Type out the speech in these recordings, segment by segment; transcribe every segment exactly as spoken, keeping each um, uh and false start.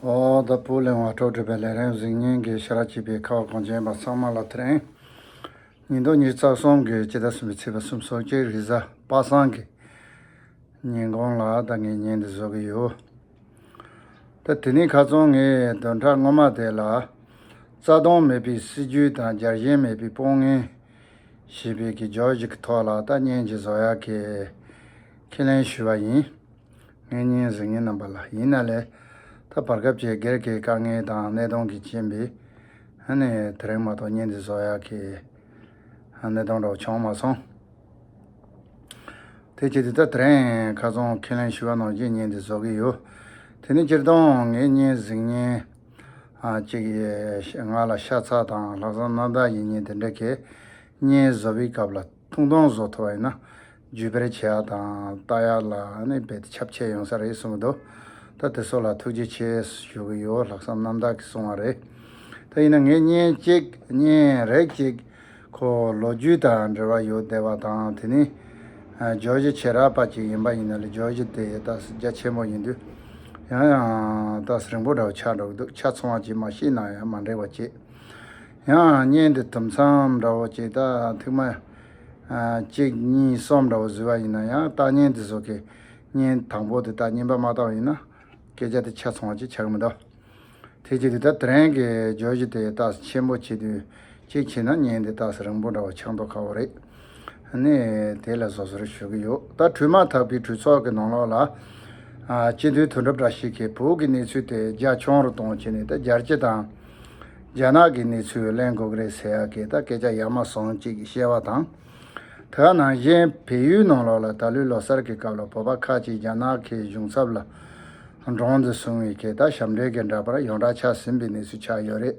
ཨོ་ད་བུ་གླེང་བ་སྤྲོ་སྒྲིག་པའི་ལས་རིམ་གཟིགས་མཁན་གྱི་ཤེས་རབ་ཆེ་བའི་ཁ་བ་གངས་ཅན་པ་ཚང་མ་ལ་དེ་རིང་ཉིས་སྟོང་ཉི་ཤུ་རྩ་གསུམ་གྱི་སྤྱི་ཟླ་གསུམ་པའི་ཚེས་པ་སུམ་ཅུ་སོ་གཅིག་རེས་གཟའ་པ་སངས་ཀྱི་ཉིན་གུང་ལ་ད་ངས་བརྙན་འདི་བཟོ་གི་ཡོད། ད་དེ་ནས་ཁ་སང་ངས་བདུན་ཕྲག་སྔོན་མ་དེ་ལ་རྩ་དོན་མེད་པའི་སྲིད་ཇུས་དང་རྒྱལ་ཞེན་མེད་པའི་དཔུང་གཉེན་ཞེས་པའི་གི་བརྗོད་གཞི་གི་ཐོག་ལ་ད་བརྙན་ཅིག་བཟོ་ཡག་གི་ཁས་ལེན་ཞུས་པ་ཡིན། ངའི་བརྙན་གཟིགས་མཁན་རྣམ་པ་ལ་ཡིན་ན་ལས། ད་བར་སྐབས་ཀྱི་སྒེར་གྱི་དཀའ་ངལ་དང་གནད་དོན་གྱི་རྐྱེན་པས་ཨ་ནི་དེ་རིང་མ་གཏོགས་བརྙན་འདི་བཟོ་ཡག་གི་གནད་དོན་འདྲ་བོ་བྱུང་མ་སོང་། དེ་བྱས་ཏེ་ད་དེ་རིང་ཁ་སང་ཁས་ལེན་ཞུ་བ་ནང་བཞིན་བརྙན་འདི་བཟོ་གི་ཡོད། དེ་ནི་སྤྱིར་བཏང་ངའི་བརྙན་གཟིགས་མཁན་ཨ་གཅིག་ཡིས་ང་ལ་ཤ་ཚ་དང་ལྷག་བསམ་རྣམ་དག་ཡིན་མཁན་དེ་འདྲ་གིས་བརྙན་བཟོ་བའི་སྐབས་ལ་ཐུང་ཐུང་བཟོ་ཐུབ་པ་ཡིན་ན་བརྒྱུད་སྤེལ་བྱེད་ཡག་དང་ལྟ་ཡག་ལ་ནི་རྦད་དེ་ཁྱབ་ཆེ་ཡོང་ས་རེད་གསུངས་འདུག་ད་དེ་ཚོ་ལ་ཐུགས་རྗེ་ཆེ་ཞུ་གི་ཡོད། ལྷག་བསམ་རྣམ་དག་གིས་གསུངས་པ་རེད། ད་ཡིན་ན་ངས་བརྙན་གཅིག་བརྙན་རིགས་གཅིག་ཁོ་ལོ་རྒྱུས་དང་འབྲེལ་བ་ཡོད་བསྡད་པ་དང་དེ་ནི་ཨ་བརྗོད་གཞི་བྱེ་བྲག་པ་ཅིག་ཡིན་པ་ཡིན་ན་ལས་བརྗོད་གཞི་དེ་ད་རྒྱ་ཆེན་པོ་ཡིན་དུས་ཡང་ཡང་ད་རིང་པོ་འདྲ་བོ་ཆགས་འགྲོ་གི་འདུག་ཆ་ཚང་བ་ཅིག་མ་ཤེས་ན་ཡང་མ་འགྲིག་པ་བྱེད། ཡང་བརྙན་འདི་དུམ་མཚམས་འདྲ་བོ་ཅིག་ད་ཐེངས་མ་ཨ་གཅིག་གཉིས་གསུམ་འདྲ་བོ་བཟོས་པ་ཡིན་ན་ཡང་ལྟ་མཁན་དེ་ཚོ་གི་བརྙན་དང་པོ་དེ་ད་རྙིང་པ་མ་བཏང་བ་ཡིན་ན་སྐད་ཆ་དེ་ཆ་ཚང་བ་ཅིག་ཆགས་ཀྱི་མི་འདུག་དེ་བྱས་དུས་ད་དེ་རིང་གི་བརྗོད་གཞི་དེ་ཏོག་ཙམ་ཆེན་པོ་བྱེད་དུས་གཅིག་བྱས་ན་བརྙན་དེ་ཏོག་ཙམ་རིང་པོ་འདྲ་བོ་ཆགས་མདོག་ཁ་པོ་རེད། ཨ་ནི་དེ་ལ་བཟོ་བཟོ་རེ་ཞུ་གི་ཡོད། ད་འཕྲུལ་མ་ཐག་པའི་གྲོས་ཚོགས་ཀྱི་ནང་ལོགས་ལ་ཨ་སྤྱི་འཐུས་དོན་གྲུབ་བཀྲ་ཤིས་ཀྱིས་བོད་ཀྱི་གནས་ཚུལ་དེ་རྒྱ་ཆུང་རུ་གཏོང་བྱས་ནས་ད་རྒྱལ་སྤྱི་དང་རྒྱ་ནག་གི་གནས་ཚུལ་གླེང་དགོས་ཀྱི་རེད་ཟེར་ཡག་གི་ད་སྐད་ཆ་ཡ་མ་ཟུང་ཅིག་བཤད་པ་དང་། དེ་ག་ནང་བཞིན་བལ་ཡུལ་ནང་ལོགས་ལ་ད་ལོའི་ལོ་གསར་གྱི་སྐབས་ལ་བོད་པ་ཁག་ཅིག་རྒྱ་ནག་གི་གཞུང་ཚབ་ལ་མགྲོན་དུ་སོང་བའི་སྐད་ད་ཞབས་འདྲེན་གྱི་འདྲ་པར་ཡོངས་གྲགས་ཆགས་ཟིན་པའི་གནས་ཚུལ་ཆགས་ཡོད་རེད།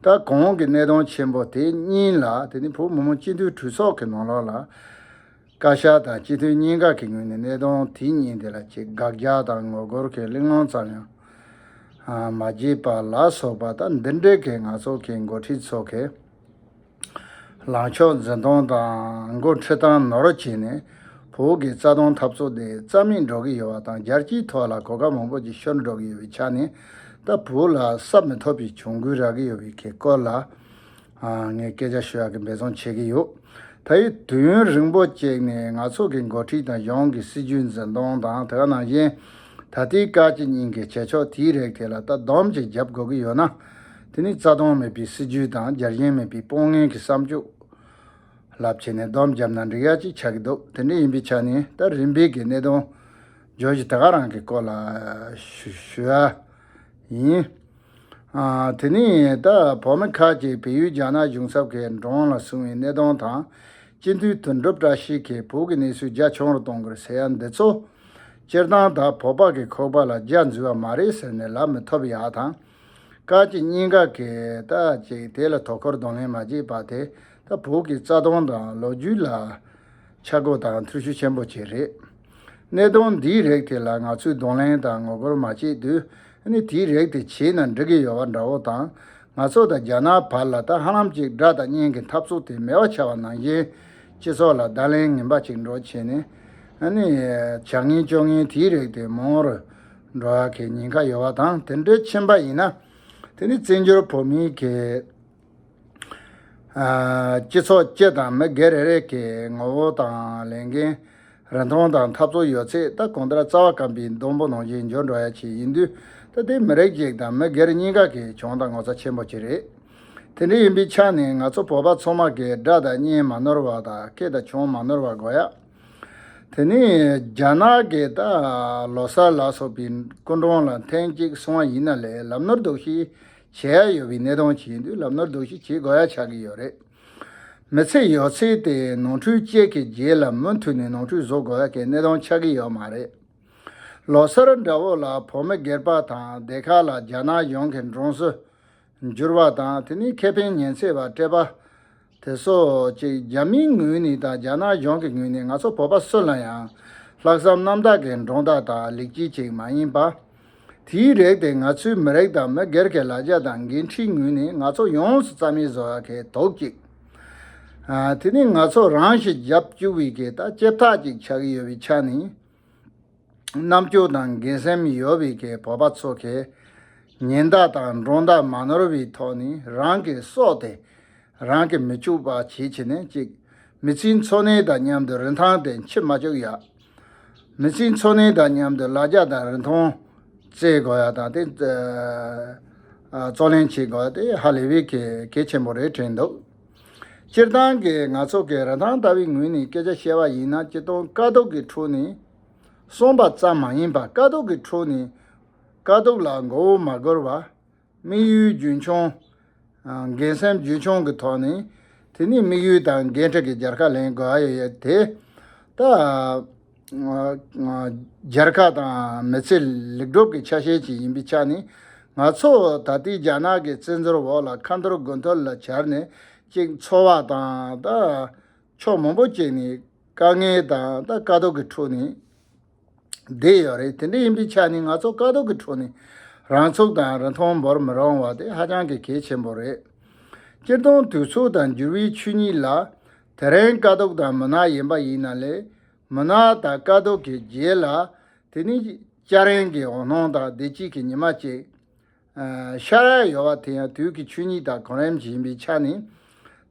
ད་གོང་གི་གནད་དོན་ཆེན་པོ་དེ་གཉིས་ལ་དེ་ནི་བོད་མི་མང་སྤྱི་འཐུས་གྲོས་ཚོགས་ཀྱི་ནང་ལོགས་ལ་བཀའ་ཤག་དང་སྤྱི་འཐུས་གཉིས་ཀ་གི་ངོས་ནས་གནད་དོན་དེ་གཉིས་དེ་ལ་ཅིག་དགག་རྒྱག་དང་ངོ་རྒོལ་གྱི་གླེང་སློང་ཙམ་ཡང་མ་བྱས་པ་ལ་སོགས་པ་ད་འདི་འདྲའི་གི་ང་ཚོ་གི་འགོ་ཁྲིད་ཚོ་གི་ལངས་ཕྱོགས་འཛིན་སྟངས་དང་འགོ་ཁྲིད་སྟངས་ནོར་བྱས་ནས་བོད་ཀྱི་རྩ་དོན་འཐབ་རྩོད་དེ་རྩ་མེད་འགྲོ་གི་ཡོད་པ་དང་རྒྱལ་སྤྱིའི་ཐོག་ལ་གོ་སྐབས་མང་པོ་ཅིག་ཤོར་འགྲོ་གི་ཡོད་པའི་ཆ་ནས་ད་བོད་ལ་ས་མི་ཐོབ་པའི་གྱོང་གུན་རག་གི་ཡོད་པའི་གི་སྐོར་ལ་ངས་སྐད་ཆ་ཤོད་ཡག་གི་འབད་བརྩོན་བྱེད་ཀྱི་ཡོད། ད་ཡིན་དུས་ཡུན་རིང་པོ་ཅིག་ནས་ང་ཚོ་གི་འགོ་ཁྲིད་དང་གཞུང་གི་སྲིད་ཇུས་འཛིན་སྟངས་དང་དེ་ག་ནང་བཞིན་ད་ལྟའི་བཀའ་སྤྱི་གཉིས་ཀྱི་བྱེད་ཕྱོགས་དེའི་རིགས་དེ་ལ་ད་སྡོམ་ཅིག་རྒྱབ་དགོས་ཀྱི་ཡོད་ན། དེ་ནི་རྩ་དོན་མེད་པའི་སྲིད་ཇུས་དང་རྒྱལ་ཞེན་མེད་པའི་དཔུང་གཉེན་གྱི་བསམ་སྤྱོད་ལ་བྱས་ནས་སྡོམ་བརྒྱབ་ན་འགྲིག་ཡ་ཅིག་ཆགས་ཀྱི་འདུག་དེ་འདྲ་ཡིན་པའི་ཆ་ནས་ད་རིམ་པས་ཀྱི་གནད་དོན་བརྗོད་གཞི་དེ་ག་རང་གི་སྐོར་ལ་ཞུ་ཞུ་ཡ་ཡིན། ཨ་དེ་ནི་ད་བོད་མི་ཁག་ཅིག་བལ་ཡུལ་རྒྱ་ནག་གཞུང་ཚབ་ཀྱི་མགྲོན་ལ་སོང་བའི་གནད་དོན་དང་སྤྱི་འཐུས་དོན་གྲུབ་བཀྲ་ཤིས་ཀྱིས་བོད་ཀྱི་གནས་ཚུལ་རྒྱ་ཆུང་རུ་གཏོང་དགོས་ཟེར་ཡ་འདི་ཚོ། སྤྱིར་བཏང་ད་བོད་པ་གི་ཁོག་པ་ལ་རྒྱ་འཛུལ་བ་མ་རེད་ཟེར་ནས་ལབ་མི་ཐུབ་ཡག་དང་། བཀའ་སྤྱི་གཉིས་ཀ་གིས་ད་ཅིག་དེ་ལ་དོ་ཁུར་གདོང་ལེན་མ་བྱས་པ་དེ་ད་བོད་ཀྱི་རྩ་དོན་དང་ལོ་རྒྱུས་ལ་ཆག་སྒོ་དང་འཐུས་ཤོར་ཆེན་པོ་ཅིག་རེད། གནད་དོན་འདིའི་རིགས་དེ་ལ་ང་ཚོས་གདོང་ལེན་དང་ངོ་རྒོལ་མ་བྱས་དུས་ཨ་ནི་དེའི་རིགས་དེ་བྱས་ན་འགྲིག་གི་ཡོད་པ་འདྲ་བོ་དང་། ང་ཚོ་དང་རྒྱ་ནག་བར་ལ་ད་ཧ་ལམ་ཅིག་དགྲ་དང་གཉེན་གྱི་འཐབ་རྩོད་དེ་མེད་པ་ཆགས་པ་ནང་བཞིན་སྤྱི་ཚོགས་ལ་བརྡ་ལན་ངན་པ་ཅིག་འགྲོ་བྱས་ནས་ཨ་ནི་བྱ་ངན་སྤྱོད་ངན་དེའི་རིགས་དེ་མང་རུ་འགྲོ་ཡག་གི་ཉེན་ཁ་ཡོད་པ་དང་། དེ་འདྲའི་ཕྱིན་པ་ཡིན་ན་དེ་ནི་བཙན་བྱོལ་བོད་མིའི་གི་ཨ་སྤྱི་ཚོགས་སྤྱི་དང་མི་སྒེར་རེ་རེ་གི་ངོ་བོ་དང་ལས་འགན་རིན་ཐང་དང་འཐབ་རྩོད་ཡོད་ཚད་ད་གང་ལྟར་རྩ་བ་སྐམ་པའི་སྡོང་པོ་ནང་བཞིན་འགྱུར་འགྲོ་ཡ་ཆེད་ཡིན་དུས། ད་དེ་མི་རིགས་གཅིག་དང་མི་སྒེར་གཉིས་ཀ་གི་གྱོང་དང་ངོ་ཚ་ཆེན་པོ་ཅིག་རེད། དེ་འདྲ་ཡིན་པའི་ཆ་ནས་ང་ཚོ་བོད་པ་ཚང་མ་གི་དགྲ་དང་གཉེན་མ་ནོར་བ་དང་སྐད་དང་གྱོང་མ་ནོར་བ་དགོས་ཡ། དེ་ནས་རྒྱ་ནག་གི་ད་ལོ་གསར་ལ་སོགས་པའི་སྐུ་མགྲོན་ལ་ཐེངས་གཅིག་སོང་བ་ཡིན་ན་ལས་ལམ་ནོར་སྡུག་ཤོས་བྱེད་ཡ་ཡོད་པའི་གནད་དོན་ཅིག་ཡིན་དུས་ལམ་ནོར་སྡུག་ཤོས་བྱེད་དགོས་ཡ་ཆགས་ཀྱི་ཡོད་རེད། མི་ཚེ་ཡོད་ཚད་དེ་ནོར་འཁྲུལ་གཅིག་གི་རྗེས་ལ་མུ་མཐུད་ནས་ནོར་འཁྲུལ་བཟོ་དགོས་ཡ་གི་གནད་དོན་ཆགས་ཀྱི་ཡོད་མ་རེད། ལོ་གསར་འདྲ་བོ་ལ་བོད་མི་སྒེར་པ་དང་སྡེ་ཁག་ལ་རྒྱ་ནག་གཞུང་གི་མགྲོན་བསུ་འབྱོར་བ་དང་དེ་ནས་ཁེ་ཕན་ཉེན་ཚབས་པ་སྤྲད་པ། དེ་སོགས་ཀྱིས་རྒྱ་མིའི་ངོས་ནས་དང་རྒྱ་ནག་གཞུང་གི་ངོས་ནས་ང་ཚོ་བོད་པ་སུ་ལ་ཡང་ལྷག་བསམ་རྣམ་དག་གི་མགྲོན་བདག་དང་ལེགས་སྐྱེས་ཅིག་མ་ཡིན་པ། དེའི་རིགས་དེ་ང་ཚོའི་མི་རིགས་དང་མི་སྒེར་གྱི་ལ་རྒྱ་དང་འགན་འཁྲིའི་ངོས་ནས་ང་ཚོ་ཡོངས་སུ་རྩ་མེད་བཟོ་ཡག་གི་དོགས་གཅིག་ཨ་དེ་ནི་ང་ཚོ་རང་ཤི་རྒྱབ་བཅུག་པའི་གི་ད་ལྕེབ་ཐག་ཅིག་ཆགས་ཀྱི་ཡོད་པའི་ཆ་ནས། རྣམ་དཔྱོད་དང་འགན་སེམས་ཡོད་པའི་གི་བོད་པ་ཚོ་གི་ ཉེན་བརྡ་དང་སྒྲོན་བརྡ་མ་ནོར་བའི་ཐོག་ནས་རང་གི་སྲོག་དེ་རང་གིས་མི་གཅོད་པ་བྱེད་བྱས་ནས་གཅིག་མི་ཚེའི་འཚོ་གནས་དང་མཉམ་དུ་རིན་ཐང་དེ་འཆི་མ་བཅུག་ཡ། མི་ཚེའི་འཚོ་གནས་དང་མཉམ་དུ་ལ་རྒྱ་དང་རིན་ཐང་བཙལ་དགོས་ཡ་དང་དེ་ཨ་རྩོད་ལེན་བྱེད་དགོས་ཡ་དེ་ཧ་ལས་པའི་གལ་གལ་ཆེན་པོ་རེད་དྲན་འདུག་སྤྱིར་བཏང་གི་ང་ཚོ་གི་རིན་ཐང་ལྟ་བའི་ངོས་ནས་སྐད་ཆ་བཤད་པ་ཡིན་ན་སྤྱིར་བཏང་དཀའ་སྡུག་གི་ཁྲོད་ནས་གསོན་པ་ཙམ་མ་ཡིན་པར་དཀའ་སྡུག་གི་ཁྲོད་ནས་དཀའ་སྡུག་ལ་མགོ་བོ་མ་སྒུར་བར། དམིགས་ཡུལ་རྒྱུན་འཁྱོངས། ཨ་འགན་སེམས་རྒྱུན་འཁྱོངས་ཀྱི་ཐོག་ནས་དེ་ནས་དམིགས་ཡུལ་དང་འགན་འཁྲི་གི་རྒྱལ་ཁ་ལེན་དགོས་ཡ་ཡོད་དེ། ད་ཨ་ཨ་རྒྱལ་ཁ་དང་མི་ཚེ་ལེགས་གྲུབ་ཀྱི་ཆ་ཤས་ཅིག་ཡིན་པའི་ཆ་ནས་ང་ཚོ་ད་ལྟའི་རྒྱ་ནག་གི་བཙན་འཛུལ་འོག་ལ་ཁ་འཐོར་དགུ་འཐོར་ལ་གྱར་ནས་གཅིག་འཚོ་བ་དང་ད་ཕྱོགས་མང་པོ་ཅིག་ནས་དཀའ་ངལ་དང་ད་དཀའ་སྡུག་གི་ཁྲོད་ནས། བསྡད་ཡོད་རེད། དེ་འདྲ་ཡིན་པའི་ཆ་ནས་ང་ཚོ་དཀའ་སྡུག་གི་ཁྲོད་ནས་རང་ཚུགས་དང་རིན་ཐང་འབོར་མི་རུང་བ་དེ་ཧ་ཅང་གི་གལ་ཆེན་པོ་རེད། སྤྱིར་བཏང་དུས་ཚོད་དང་འགྱུར་བའི་ཆོས་ཉིད་ལ་དེ་རིང་དཀའ་སྡུག་དང་མུན་ནག་ཡིན་པ་ཡིན་ན་ལས་མུན་ནག་དང་དཀའ་སྡུག་གི་རྗེས་ལ་དེ་ནི་སྐྱ་རེངས་ཀྱི་འོད་སྣང་དང་བདེ་སྐྱིད་ཀྱི་ཉི་མ་ཅིག་ཤར་ཡ་ཡོད་པ་དེ་ཡང་དུས་ཀྱི་ཆོས་ཉིད་དང་གོ་རིམ་ཞིག་ཡིན་པའི་ཆ་ནས།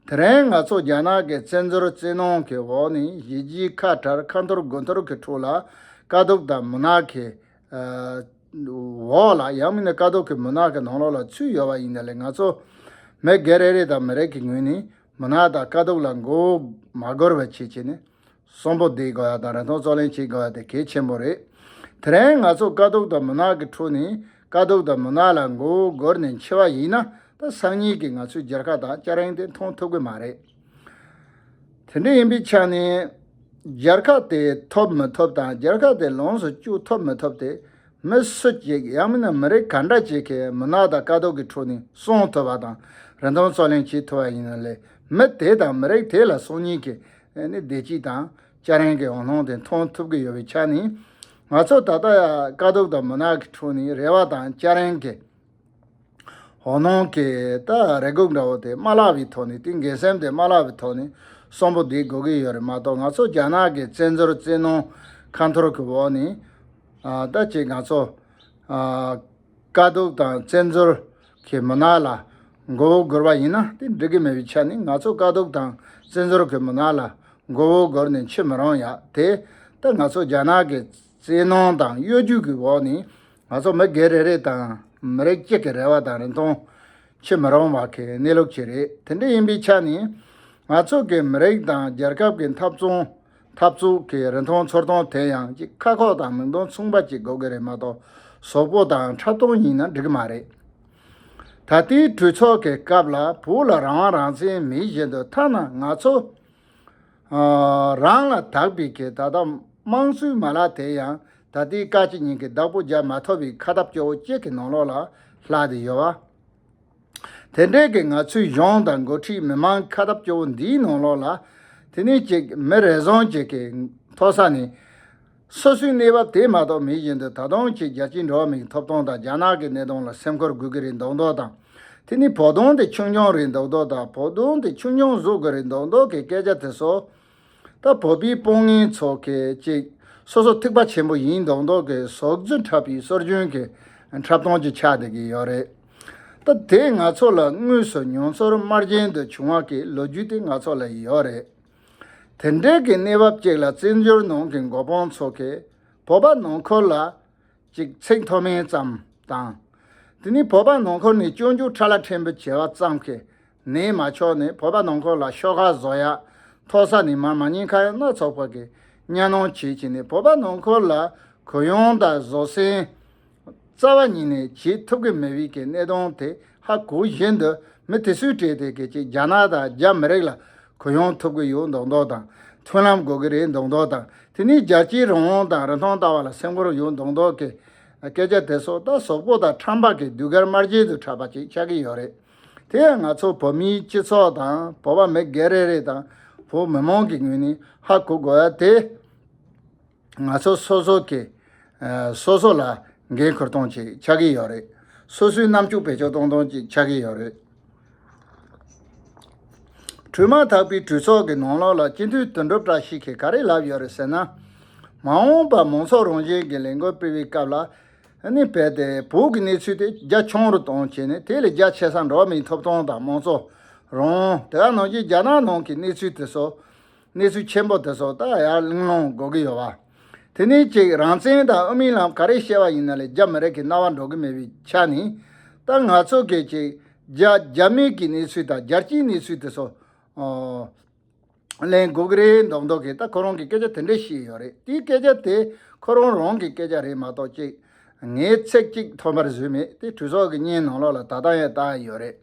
དེ་རིང་ང་ཚོ་རྒྱ་ནག་གི་བཙན་འཛུལ་བཙན་གནོན་གྱི་འོག་ནས་གཞིས་བྱེས་ཁ་བྲལ་ཁ་འཐོར་དགུ་འཐོར་གྱི་ཁྲོད་ལ་དཀའ་སྡུག་དང་མུན་ནག་གི་འོག་ལ་ཡང་མིན་ན་དཀའ་སྡུག་གི་མུན་ནག་གི་ནང་ལོགས་ལ་ཚུད་ཡོད་པ་ཡིན་ན་ལས་ང་ཚོ་མི་སྒེར་རེ་རེ་དང་མི་རིགས་ཀྱི་ངོས་ནས་མུན་ནག་དང་དཀའ་སྡུག་ལ་མགོ་མ་སྒུར་བ་བྱེད་བྱས་ནས། གསོན་པོ་བསྡད་དགོས་ཡ་དང་རིན་ཐང་རྩོད་ལེན་བྱེད་དགོས་ཡ་དེ་གལ་ཆེན་པོ་རེད། དེ་རིང་ང་ཚོ་དཀའ་སྡུག་དང་མུན་ནག་གི་ཁྲོད་ནས་དཀའ་སྡུག་དང་མུན་ནག་ལ་མགོ་བོ་སྒུར་ནས་འཆི་བ་ཡིན་ན་ད་སང་ཉིན་གྱི་ང་ཚོའི་རྒྱལ་ཁ་དང་སྐྱ་རེངས་དེ་མཐོང་ཐུབ་ཀྱི་མ་རེད། དེ་འདྲ་ཡིན་པའི་ཆ་ནས་རྒྱལ་ཁ་དེ་ཐོབ་མི་ཐོབ་དང་རྒྱལ་ཁ་དེ་ལོངས་སུ་སྤྱོད་ཐུབ་མི་ཐུབ་དེ་མི་སུ་གཅིག་ཡང་མིན་ན་མི་རིགས་ག་འདྲ་ཅིག་གིས་མུན་ནག་དང་དཀའ་སྡུག་གི་ཁྲོད་ནས་སྲུང་ཐུབ་པ་དང་རིན་ཐང་རྩོད་ལེན་བྱེད་ཐུབ་པ་ཡིན་ན་ལས་མི་དེ་དང་མི་རིགས་དེ་ལ་སང་ཉིན་གྱི་ནི་བདེ་སྐྱིད་དང་སྐྱ་རེངས་ཀྱི་འོད་སྣང་དེ་མཐོང་ཐུབ་ཀྱི་ཡོད་པའི་ཆ་ནས་ང་ཚོ་ད་ལྟ་དཀའ་སྡུག་དང་མུན་ནག་གི་ཁྲོད་ནས་རེ་བ་དང་སྐྱ་རེངས་ཀྱི་འོད་སྣང་གི་ད་རེ་སྒུག་འདྲ་བོ་དེ་མ་བརླག་པའི་ཐོག་ནས་དེ་འགན་སེམས་དེ་མ་བརླག་པའི་ཐོག་ནས་གསོན་པོ་བསྡད་དགོས་ཀྱི་ཡོད་རེད་མ་གཏོགས་ང་ཚོ་རྒྱ་ནག་གི་བཙན་འཛུལ་བཙན་གནོན་ཁ་འཐོར་གྱི་འོག་ནས་ཨ་ད་ཅིག་ང་ཚོ་ཨ་དཀའ་སྡུག་དང་བཙན་འཛུལ་གྱི་མུན་ནག་ལ་མགོ་བོ་སྒུར་བ་ཡིན་ན་དེ་འགྲིག་གི་མེད་པའི་ཆ་ནས་ང་ཚོ་དཀའ་སྡུག་དང་བཙན་འཛུལ་གྱི་མུན་ནག་ལ་མགོ་བོ་སྒུར་ནས་འཆི་མི་རུང་ཡ་དེ་ད་ང་ཚོ་རྒྱ་ནག་གི་བཙན་གནོན་དང་གཡོ་ཇུས་ཀྱི་འོག་ནས་ང་ཚོ་མི་སྒེར་རེ་རེ་དང་མི་རིགས་གཅིག་གི་རེ་བ་དང་རིན་ཐང་འཆི་མི་རུང་བ་གི་གནས་ལུགས་ཅིག་རེད། དེ་འདྲ་ཡིན་པའི་ཆ་ནས་ང་ཚོ་གི་མི་རིགས་དང་རྒྱལ་ཁབ་ཀྱི་འཐབ་རྩོད་འཐབ་རྩོད་ཀྱི་རིན་ཐང་ཚོར་སྟངས་དེ་ཡང་ཅིག་ཁ་ཁོག་དང་མིག་མདུན་མཚུངས་པ་ཅིག་དགོས་ཀྱི་རེད་མ་གཏོགས་གཟུགས་པོ་དང་འཁྲབ་སྟངས་ཡིན་ན་འགྲིག་གི་མ་རེད། ད་ལྟའི་གྲོས་ཚོགས་ཀྱི་སྐབས་ལ་བོད་ལ་རང་དབང་རང་བཙན་མེད་བཞིན་དུ་ཐ་ན་ང་ཚོ་ཨ་རང་ལ་དག་པའི་གི་ད་ལྟ་དམངས་གཙོའི་མ་ལག་དེ་ཡང་ད་ལྟའི་བཀའ་སྤྱི་གཉིས་ཀྱི་བདག་པོ་རྒྱག་མ་ཐུབ་པའི་ཁ་སྟབས་སྐྱོ་བོ་གཅིག་གི་ནང་ལོགས་ལ་ལྷག་བསྡད་ཡོད་པ། དེ་འདྲའི་གི་ང་ཚོའི་གཞུང་དང་འགོ་ཁྲིད་མི་མང་ཁ་སྟབས་སྐྱོ་བོ་འདིའི་ནང་ལོགས་ལ་དེ་ནས་ཅིག་མི་རེ་ཟུང་ཅིག་གི་མཐོ་ས་ནས་སོ་སོའི་གནས་བབ་དེ་མ་གཏོགས་མེད་བཞིན་དུ་ད་དུང་ཅིག་རྒྱལ་སྤྱིའི་འགྲོ་བ་མིའི་ཐོབ་ཐང་དང་རྒྱ་ནག་གི་གནད་དོན་ལ་སེམས་ཁུར་དགོས་ཀྱི་རེད་མདོག་མདོག་དང་། དེ་ནས་བོད་དོན་དེ་ཆུང་ཆུང་རེད་མདོག་མདོག་དང་བོད་དོན་དེ་ཆུང་ཆུང་བཟོ་དགོས་རེད་མདོག་མདོག་གི་སྐད་ཆ་དེ་ཚོ། ད་བོད་པའི་དཔོན་ངན་ཚོ་གིས་ཅིག་སོ་སོ་ཐེག་པ་ཆེན་པོ་ཡིན་མདོག་མདོག་གི་ཟོག་རྫུ་འཁྲབ་པའི་སྲོལ་རྒྱུན་གྱི་འཁྲབ་སྟངས་ཅིག་ཆགས་བསྡད་ཀྱི་ཡོད་རེད། ད་དེ་ང་ཚོ་ལ་དངོས་སུ་མྱོང་ཚོར་དམར་རྗེན་དུ་བྱུང་བ་གི་ལོ་རྒྱུས་དེ་ང་ཚོ་ལ་ཡོད་རེད། དེ་འདྲའི་གི་གནས་བབ་ཅིག་ལ་བཙན་བྱོལ་ནང་གི་འགོ་དཔོན་ཚོ་གིས་བོད་པ་ནང་ཁུལ་ལ་ཅིག་ཚིག་མཐོ་དམན་ཙམ་དང་། དེ་ནི་བོད་པ་ནང་ཁུལ་ནས་སྐྱོན་བརྗོད་ཁྲ་ལ་ཕྲན་བུ་བྱས་པ་ཙམ་གྱིས་ནད་མ་ཆོག་ནས་བོད་པ་ནང་ཁུལ་ལ་ཤོག་ཁ་བཟོ་ཡ་མཐོ་ས་ནས་མར་མ་ཉེས་ཁ་ཡ་སྣ་ཚོགས་པ་གི་གཉའ་གནོན་བྱེད་ཀྱི་ནས་བོད་པ་ནང་ཁུལ་ལ་གུ་ཡངས་དང་བཟོད་བསྲན་རྩ་བ་ཉིད་ནས་བྱེད་ཐུབ་ཀྱི་མེད་པའི་གི་གནད་དོན་དེ་ཧ་གོ་བཞིན་དུ་མི་དེ་ཚོའི་གྲས་དེ་གི་ཅིག་རྒྱ་ནག་དང་རྒྱ་མི་རིགས་ལ་གུ་ཡངས་ཐུབ་ཀྱི་ཡོད་མདོག་མདོག་དང་མཐུན་ལམ་དགོས་ཀྱི་རེད་མདོག་མདོག་དང་དེ་ནས་རྒྱལ་སྤྱིའི་རང་དབང་དང་རིན་ཐང་ལྟ་བ་ལ་སེམས་ཁུར་ཡོད་མདོག་མདོག་གི་སྐད་ཆ་དེ་ཚོ་ད་ཟོག་པོ་དང་ཁྲམ་པ་གི་ཟློས་གར་དམར་རྗེན་དུ་འཁྲབ་པ་ཅིག་ཆགས་ཀྱི་ཡོད་རེད། དེ་ཡང་ང་ཚོ་བོད་མིའི་སྤྱི་ཚོགས་དང་བོད་པ་མི་སྒེར་རེ་རེ་དང་བོད་མི་མང་གི་ངོས་ནས་ཧ་གོ་དགོས་ཡ་དེ། ང་ཚོ་སོ་སོ་གི་ཨ་སོ་སོ་ལ་འགན་འཁུར་སྟངས་ཅིག་ཆགས་ཀྱི་ཡོད་རེད། སོ་སོའི་རྣམ་དཔྱོད་བེད་སྤྱོད་གཏོང་སྟངས་ཅིག་ཆགས་ཀྱི་ཡོད་རེད། འཁྲུལ་མ་ཐག་པའི་གྲོས་ཚོགས་ཀྱི་ནང་ལོགས་ལ་སྤྱི་འཐུས་དོན་གྲུབ་བཀྲ་ཤིས་ཀྱིས་ག་རེ་ལབ་ཡོད་རེད་ཟེར་ན། མ་འོངས་པར་མང་ཚོགས་རང་བཞིན་གྱི་ལས་འགུལ་སྤེལ་བའི་སྐབས་ལ། ཨ་ནི་རྦད་དེ་བོད་ཀྱི་གནས་ཚུལ་དེ་རྒྱ་ཆུང་རུ་གཏོང་བྱས་ནས། དེ་ལས་རྒྱ་ཆེ་ས་འགྲོ་བ་མིའི་ཐོབ་ཐང་དང་དམངས་གཙོ་རང་དབང་། དེ་ག་ནང་བཞིན་རྒྱ་ནག་ནང་གི་གནས་ཚུལ་དེ་ཚོ། གནས་ཚུལ་ཆེན་པོ་དེ་ཚོ་ད་ཡར་གླེང་སློང་དགོས་ཀྱི་ཡོད་པ། དེ་ནས་ཅིག་རང་བཙན་དང་དབུ་མའི་ལམ་ག་རེ་བཤད་པ་ཡིན་ན་ལས་རྒྱ་མི་རིགས་ཀྱི་རྣ་བར་འགྲོ་གི་མེད་པའི་ཆ་ནས། ད་ང་ཚོ་གིས་ཅིག་རྒྱ་རྒྱ་མི་གི་གནས་ཚུལ་དང་རྒྱལ་སྤྱིའི་གནས་ཚུལ་དེ་ཚོ་ཨོ་གླེང་དགོས་ཀྱི་རེད་མདོག་མདོག་གི། ད་ཁོ་རང་གི་སྐད་ཆ་དེ་འདྲ་བཤད་ཡོད་རེད། དེའི་སྐད་ཆ་དེ་ཁོ་རང་རང་གི་སྐད་ཆ་རེད་མ་གཏོགས། ཅིག་ངས་ཚིག་གཅིག་ཐོག་མར་བཟོས་མེད། དེ་གྲོས་ཚོགས་ཀྱི་བརྙན་ནང་ལོགས་ལ་ད་ལྟ་ཡང་བཏང་ཡོད་རེད།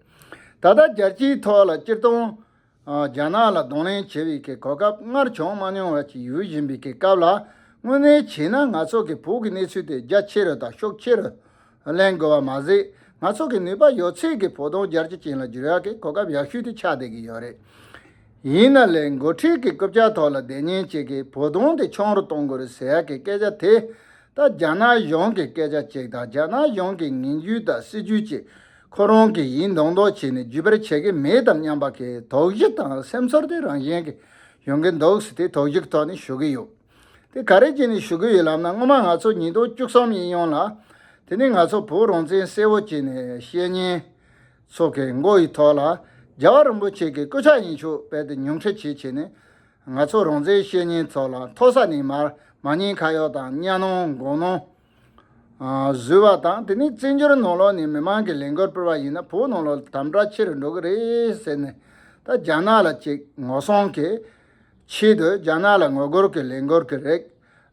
ད་ལྟ་རྒྱལ་སྤྱིའི་ཐོག་ལ་སྤྱིར་བཏང་ཨ་རྒྱ་ནག་ལ་གདོང་ལེན་བྱེད་པའི་གི་གོ་སྐབས་སྔར་བྱུང་མ་མྱོང་བ་ཅིག་ཡོད་བཞིན་པའི་གི་སྐབས་ལ། དངོས་གནས་བྱས་ན་ང་ཚོ་གི་བོད་ཀྱི་གནས་ཚུལ་དེ་རྒྱ་ཆེ་རུ་དང་ཤུགས་ཆེ་རུ་གླེང་དགོས་པ་མ་ཟད། ང་ཚོ་གི་ནུས་པ་ཡོད་ཚད་ཀྱིས་བོད་དོན་རྒྱལ་སྤྱི་ཅན་ལ་བསྒྱུར་ཡག་གི་གོ་སྐབས་ཡག་ཤོས་དེ་ཆགས་བསྡད་ཀྱི་ཡོད་རེད། ཡིན་ན་ལས་འགོ་ཁྲིད་ཀྱི་རྐུབ་བཀྱག་ཐོག་ལ་བསྡད་མཁན་ཅིག་གིས་བོད་དོན་དེ་ཆུང་རུ་གཏོང་དགོས་རེད་ཟེར་ཡག་གི་སྐད་ཆ་དེ། ད་རྒྱ་ནག་གཞུང་གི་སྐད་ཆ་ཅིག་དང་། རྒྱ་ནག་གཞུང་གི་ངན་ཇུས་དང་སྲིད་ཇུས་ཅིག་ཁོ་རང་གིས་ཡིན་མདོག་མདོག་བྱས་ནས་བརྒྱུད་སྤེལ་བྱེད་ཀྱི་མེད་དམ་སྙམ་པ་གི་དོགས་གཞི་དང་སེམས་ཚོར་དེ་རང་བཞིན་གྱིས་ཡོང་གི་འདུག་ཟེར། དེ་དོགས་གཞི་གི་ཐོག་ནས་ཞུ་གི་ཡོད། དེ་ག་རེ་བྱས་ནས་ཞུ་གི་ཡོད་ལབ་ན། སྔོན་མ་ང་ཚོ་ཉིས་སྟོང་བཅུ་གསུམ་གཡས་གཡོན་ལ། དེ་ནས་ང་ཚོ་བོད་རང་བཙན་གསལ་བོ་བྱས་ནས་བཤད་མཁན་ཚོ་གི་མགོ་ཡི་ཐོག་ལ་རྒྱལ་བ་རིན་པོ་ཆེ་གི་སྐུ་ཕྱག་ཡན་ཆོད་རྦད་དེ་ཉུང་འཕྲི་བྱས་བྱས་ནས། ང་ཚོ་རང་བཙན་བཤད་མཁན་ཚོ་ལ་མཐོ་ས་ནས་མར་མ་ཉེས་ཁ་གཡོག་དང་གཉའ་གནོན་མགོ་གནོན་ཨ་བཟོས་པ་དང་། དེ་ནས་བཙན་བྱོལ་ནང་ལོགས་ནས་མི་མང་གི་ལས་འགུལ་སྤེལ་བ་ཡིན་ན་བོད་ནང་ལོགས་དམ་དྲག་ཆེ་རུ་འགྲོ་གི་རེད་ཟེར་ནས། ད་རྒྱ་ནག་ལ་ཅིག་ངོ་སྲུང་གི་ཆེད་དུ། རྒྱ་ནག་ལ་ངོ་རྒོལ་གྱི་ལས་འགུལ་གྱི་རིགས།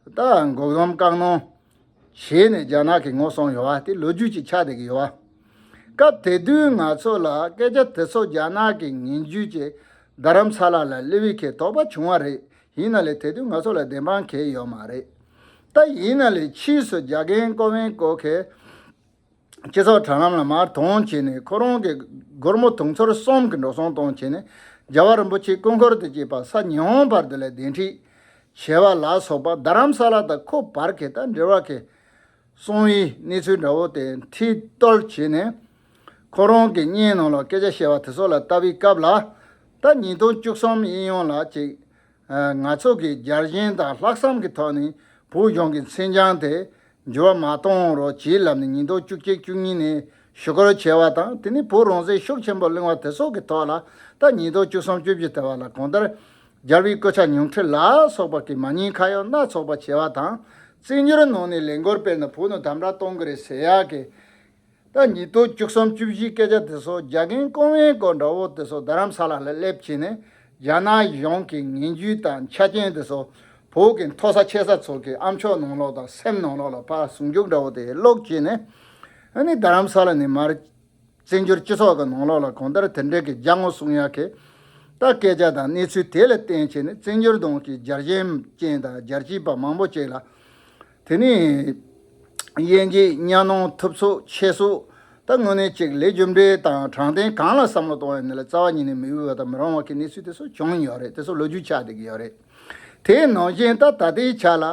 ད་འགོག་སྡོམ་བཀག་སྣོན་བྱས་ནས་རྒྱ་ནག་གིས་ངོ་སྲུང་ཡོད་པ་དེ་ལོ་རྒྱུས་ཅིག་ཆགས་བསྡད་ཀྱི་ཡོད་པ། སྐབས་དེ་དུས་ང་ཚོ་ལ་སྐད་ཆ་དེ་ཚོ་རྒྱ་ནག་གི་ངན་ཇུས་ཀྱིས་རྡ་རམ་ས་ལ་ལ་སླེབས་པའི་གི་དོགས་པ་བྱུང་བ་རེད། ཡིན་ན་ལས་དེ་དུས་ང་ཚོ་ལ་བདེན་དཔང་གང་ཡང་ཡོད་མ་རེད། ད་ཡིན་ན་ལས་ཕྱིས་སུ་རྒྱ་རྒན་ཀོ་ཝེན་ཀོ་གིས་སྤྱི་ཚོགས་དྲ་ལམ་ལ་མར་དོན་བྱས་ནས། ཁོ་རང་གི་སྒོར་མོ་དུང་ཕྱུར་གསུམ་གྱི་འགྲོ་སོང་གཏོང་བྱས་ནས། རྒྱལ་བ་རིན་པོ་ཆེའི་སྐུ་འཁོར་དང་བཅས་པ་ས་ཉི་ཧོང་བར་དུ་ལ་གདན་འདྲེན་བྱས་པ་ལ་སོགས་པ། རྡ་རམ་ས་ལ་དང་ཁོ་བར་གྱི་ད་འབྲེལ་བ་གི་གསང་བའི་གནས་ཚུལ་འདྲ་བོ་དེ་མཐིལ་གཏུབ་བྱས་ནས། ཁོ་རང་གི་བརྙན་ནང་ལ་སྐད་ཆ་བཤད་པ་དེ་ཚོ་ལ་ལྟ་བའི་སྐབས་ལ། ད་ཉིས་སྟོང་བཅུ་གསུམ་གཡས་གཡོན་ལ་ཅིག་ཨ་ང་ཚོ་གི་རྒྱལ་ཞེན་དང་ལྷག་བསམ་གྱི་ཐོག་ནས་བོད་གཞུང་གི་མཚན་བྱང་དེ་འགྱུར་བ་མ་གཏོང་རོགས་བྱེད་ལབ་ནས། ཉིས་སྟོང་བཅུ་གཅིག་བཅུ་གཉིས་ནས་ཞུ་སྐུལ་བྱས་པ་དང་། དེ་ནས་བོད་རང་བཙན་ཤུགས་ཆེན་པོ་གླེང་བ་དེ་ཚོ་གི་ཐོག་ལ། ད་ཉིས་སྟོང་བཅུ་གསུམ་བཅུ་བཞི་དེ་བར་ལ་གང་ལྟར་རྒྱལ་བའི་སྐུ་ཕྱག་ཉུང་འཕྲི་ལ་སོགས་པ་གི་མ་ཉེས་ཁ་གཡོག་སྣ་ཚོགས་པ་བྱས་པ་དང་། བཙན་བྱོལ་ནང་ནས་ལས་འགུལ་སྤེལ་ནས་བོད་ནང་དམ་དྲག་གཏོང་གི་རེད་ཟེར་ཡག་གི། ད་ཉིས་སྟོང་བཅུ་གསུམ་བཅུ་བཞིའི་སྐད་ཆ་དེ་ཚོ་རྒྱ་རྒན་ཀོ་ཝེན་ཀོ་འདྲ་བོ་དེ་ཚོ་རྡ་རམ་ས་ལ་ལ་སླེབས་བྱས་ནས། རྒྱ་ནག་གཞུང་གི་ངན་ཇུས་དང་ཆ་རྐྱེན་དེ་ཚོ་བོད་ཀྱི་མཐོ་ས་ཆེ་ས་ཚོ་གི་ཨ་མཆོག་ནང་ལོགས་དང་སེམས་ནང་ལོགས་ལ་ཕར་ཟུང་འཇུག་འདྲ་བོ་དེ་ལོག་བྱས་ནས། ཨ་ནི་རྡ་རམ་ས་ལ་ནས་མར་བཙན་བྱོལ་སྤྱི་ཚོགས་ཀྱི་ནང་ལོགས་ལ་གང་ལྟར་དེ་འདྲའི་གི་རྒྱ་ངོ་སྲུང་ཡག་གི་ད་སྐད་ཆ་དང་གནས་ཚུལ་དེ་ལ་བརྟེན་བྱས་ནས། བཙན་བྱོལ་གདོང་གི་རྒྱལ་ཞེན་ཅན་དང་རྒྱལ་གཅེས་པ་མང་པོ་ཅིག་ལ། དེ་ནས་དབྱེ་འབྱེད་གཉའ་གནོན་ཐུབ་ཚོད་ཆེ་ཚོད། ད་དངོས་གནས་ཅིག་ལས་རྒྱུ་འབྲས་དང་དྲང་བདེན་གང་ལ་བསམ་བློ་གཏོང་ཡ་ནི་ལ་རྩ་བ་ཉིད་ནས་མི་འོས་པ་དང་མི་རུང་བ་གི་གནས་ཚུལ་དེ་ཚོ་བྱུང་ཡོད་རེད། དེ་ཚོ་ལོ་རྒྱུས་ཆགས་བསྡད་ཀྱི་ཡོད་རེད། དེ་ནང་བཞིན་ད་ད་ལྟའི་ཆ་ལ་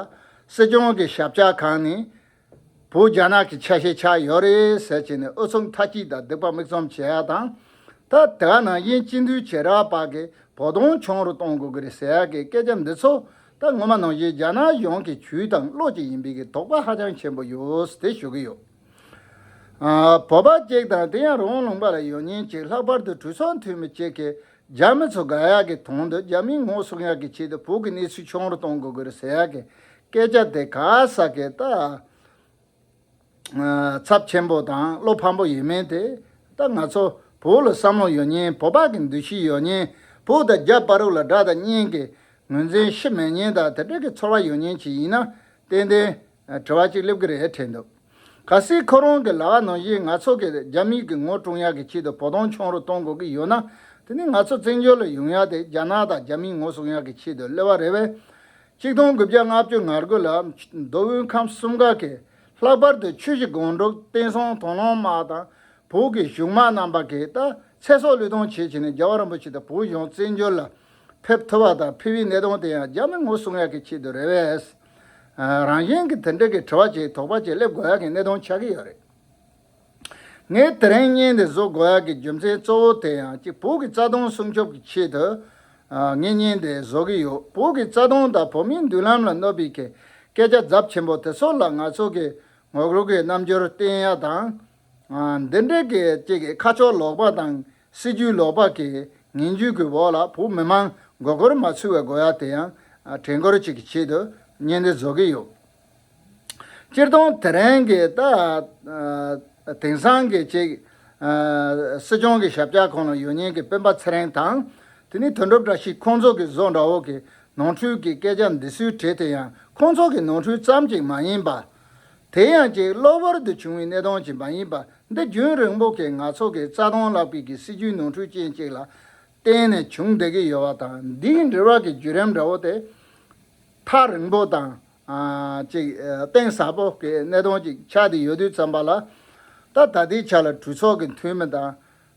སྲིད་སྐྱོང་གི་ཞབས་ཆ་ཁང་ནས་བོད་རྒྱ་ནག་གི་ཆ་ཤས་ཆགས་ཡོད་རེད་ཟེར་བྱས་ནས་ཨུ་ཚུགས་མཐའ་གཅིག་དང་སྡིག་པ་མིག་བཙུམ་བྱེད་ཡ་དང་། ད་དེ་ག་ནང་བཞིན་སྤྱི་འཐུས་བྱེ་བྲག་པ་གིས་བོད་དོན་ཆུང་རུ་གཏོང་དགོས་ཀྱི་རེད་ཟེར་ཡ་གི་སྐད་ཆ་འདི་ཚོ། ད་སྔོན་མ་ནང་བཞིན་རྒྱ་ནག་གཞུང་གི་ཇུས་དང་བློ་ཅིག་ཡིན་པའི་གི་དོགས་པ་ཧ་ཅང་ཆེན་པོ་ཡོད་ཟེར་དེ་ཞུ་གི་ཡོད། ཨ་བོད་པ་གཅིག་དང་། དེ་ཡང་རི་བོང་ལུང་པ་ལ་ཡོད་མཁན་གཅིག་ལྷག་པར་དུ་གྲོས་ཚོགས་འཐུས་མི་གཅིག་གིས་རྒྱ་མི་ཚོ་དགའ་ཡག་གི་དོན་དུ་རྒྱ་མིའི་ངོ་སྲུང་ཡག་གི་ཆེད་དུ་བོད་ཀྱི་གནས་ཚུལ་ཆུང་རུ་གཏོང་དགོས་ཀྱི་རེད་ཟེར་ཡག་གི་སྐད་ཆ་དེ་ག་ས་གི་ད་ཚབས་ཆེན་པོ་དང་བློ་ཕམ་པོ་ཡིན་མིན་དེ། ད་ང་ཚོ་བོད་ལ་བསམ་བློ་ཡོད་མཁན། བོད་པ་གི་འདུ་ཤེས་ཡོད་མཁན། བོད་དང་རྒྱ་བར་ལ་དགྲ་དང་གཉེན་གྱི་ངོས་འཛིན་ཞུ་མེད་མཁན་དང་། དེ་འདྲ་གི་ཚོར་བ་ཡོད་མཁན་ཞིག་ཡིན་ན། ཏན་ཏན་དྲི་བ་གཅིག་སླེབས་ཀྱི་རེད་དྲན་འདུག་གལ་སྲིད་ཁོ་རང་གི་ལབ་པ་ནང་བཞིན་ང་ཚོ་གི་རྒྱ་མི་གི་ངོ་སྲུང་ཡག་གི་ཆེད་དུ་བོད་དོན་ཆུང་རུ་གཏོང་དགོས་ཀྱི་ཡོད་ན། དེ་ནི་ང་ཚོ་བཙན་བྱོལ་ལ་ཡོང་ཡག་དེ་རྒྱ་ནག་དང་རྒྱ་མིའི་ངོ་སྲུང་ཡག་གི་ཆེད་དུ་སླེབས་པ་རེད་པས། ཆིག་སྟོང་དགུ་བརྒྱ་ལྔ་བཅུ་ང་དགུ་ལ་མདོ་དབུས་ཁམས་གསུམ་ཀ་གི་ལྷག་པར་དུ་ཆུ་བཞི་སྒང་དྲུག་བསྟན་སྲུང་དང་བླངས་དམག་དང་བོད་ཀྱི་གཞུང་དམངས་རྣམ་པ་གིས་ད་ཚེ་སྲོག་བློས་གཏོང་བྱེད་བྱས་ནས་རྒྱལ་བ་རིན་པོ་ཆེ་དང་བོད་གཞུང་བཙན་བྱོལ་ལ་ཕེབས་ཐུབ་པ་དང་། ཕེབས་པའི་གནད་དོན་དེ་ཡང་རྒྱ་མི་ངོ་སྲུང་ཡག་གི་ཆེད་དུ་རེད་པས། རང་བཞིན་གྱིས་དེ་འདྲ་གི་དྲི་བ་ཅིག་དོགས་པ་ཅིག་སླེབས་དགོས་ཡག་གི་གནད་དོན་ཆགས་ཀྱི་ཡོད་རེད། ངས་དེ་རིང་བརྙན་འདི་བཟོ་དགོས་ཡག་གི་རྒྱུ་མཚན་གཙོ་བོ་དེ་ཡང་གཅིག་བོད་ཀྱི་རྩ་དོན་སྲུང་སྐྱོབ་ཀྱི་ཆེད་དུ་ཨ་ངས་བརྙན་འདི་བཟོ་གི་ཡོད། བོད་ཀྱི་རྩ་དོན་དང་བོད་མིའི་མདུན་ལམ་ལ་གནོད་པའི་གི་སྐད་ཆ་ཚབས་ཆེན་པོ་དེ་ཚོ་ལ་ང་ཚོ་གི་ ངོ་རྒོལ་གྱི་རྣམ་འགྱུར་བསྟན་ཡ་དང་། ཨ། འདི་འདྲའི་གི་ཅིག་ཁ་ཕྱོགས་ལོག་པ་དང་སྲིད་ཇུས་ལོག་པ་གི་ངན་ཇུས་ཀྱི་འོག་ལ་བོད་མི་མང་མགོ་སྐོར་མ་ཚུད་པའི་དགོས་ཡ་དེ་ཡང་། ཨ། དྲན་སྐུལ་ཅིག་གི་ཆེད་དུ་བརྙན་འདི་བཟོ་གི་ཡོད། སྤྱིར་བཏང་དེ་རིང་གི་ད། ཨ། དེང་སང་གི་ཅིག་ཨ། སྲིད་སྐྱོང་གི་ཞབས་བཀྱག་ཁོངས་ལ་ཡོད་མཁན་གྱི་སྤེན་པ་ཚེ་རིང་དང་། དེ་ནས་དོན་གྲུབ་བཀྲ་ཤིས་ཁོང་ཚོ་གི་བཟོ་འདྲ་བོ་གི་ནོར་འཁྲུལ་གྱི་སྐད་ཆ་འདི་ཚོའི་གྲས་དེ་ཡང་ཁོང་ཚོ་གི་ནོར་འཁྲུལ་ཙམ་ཅིག་མ་ཡིན་པ། དེ་ཡང་ཅིག་གློ་བུར་དུ་བྱུང་བའི་གནད་དོན་ཅིག་མ་ཡིན་པ། འདི་རྒྱུན་རིང་པོ་གི་ང་ཚོ་གི་རྩ་དོན་བརླག་པའི་གི་སྲིད་ཇུས་ནོར་འཁྲུལ་ཅན་ཅིག་ལ་བརྟེན་ནས་བྱུང་བསྡད་ཀྱི་ཡོད་པ་དང་། འདིའི་འབྲེལ་བ་གི་བརྒྱུད་རིམ་འདྲ་བོ་དེ་ཐག་རིང་པོ་དང་། ཨ། ཅིག་ཨ། གཏིང་ཟབ་པོ་གི་གནད་དོན་ཅིག་ཆགས་བསྡད་ཡོད་དུས་ཙམ་པ་ལ། ད་ད་ལྟའི་ཆ་ལ་གྲོས་ཚོགས་ཀྱི་འཐུས་མི་དང་།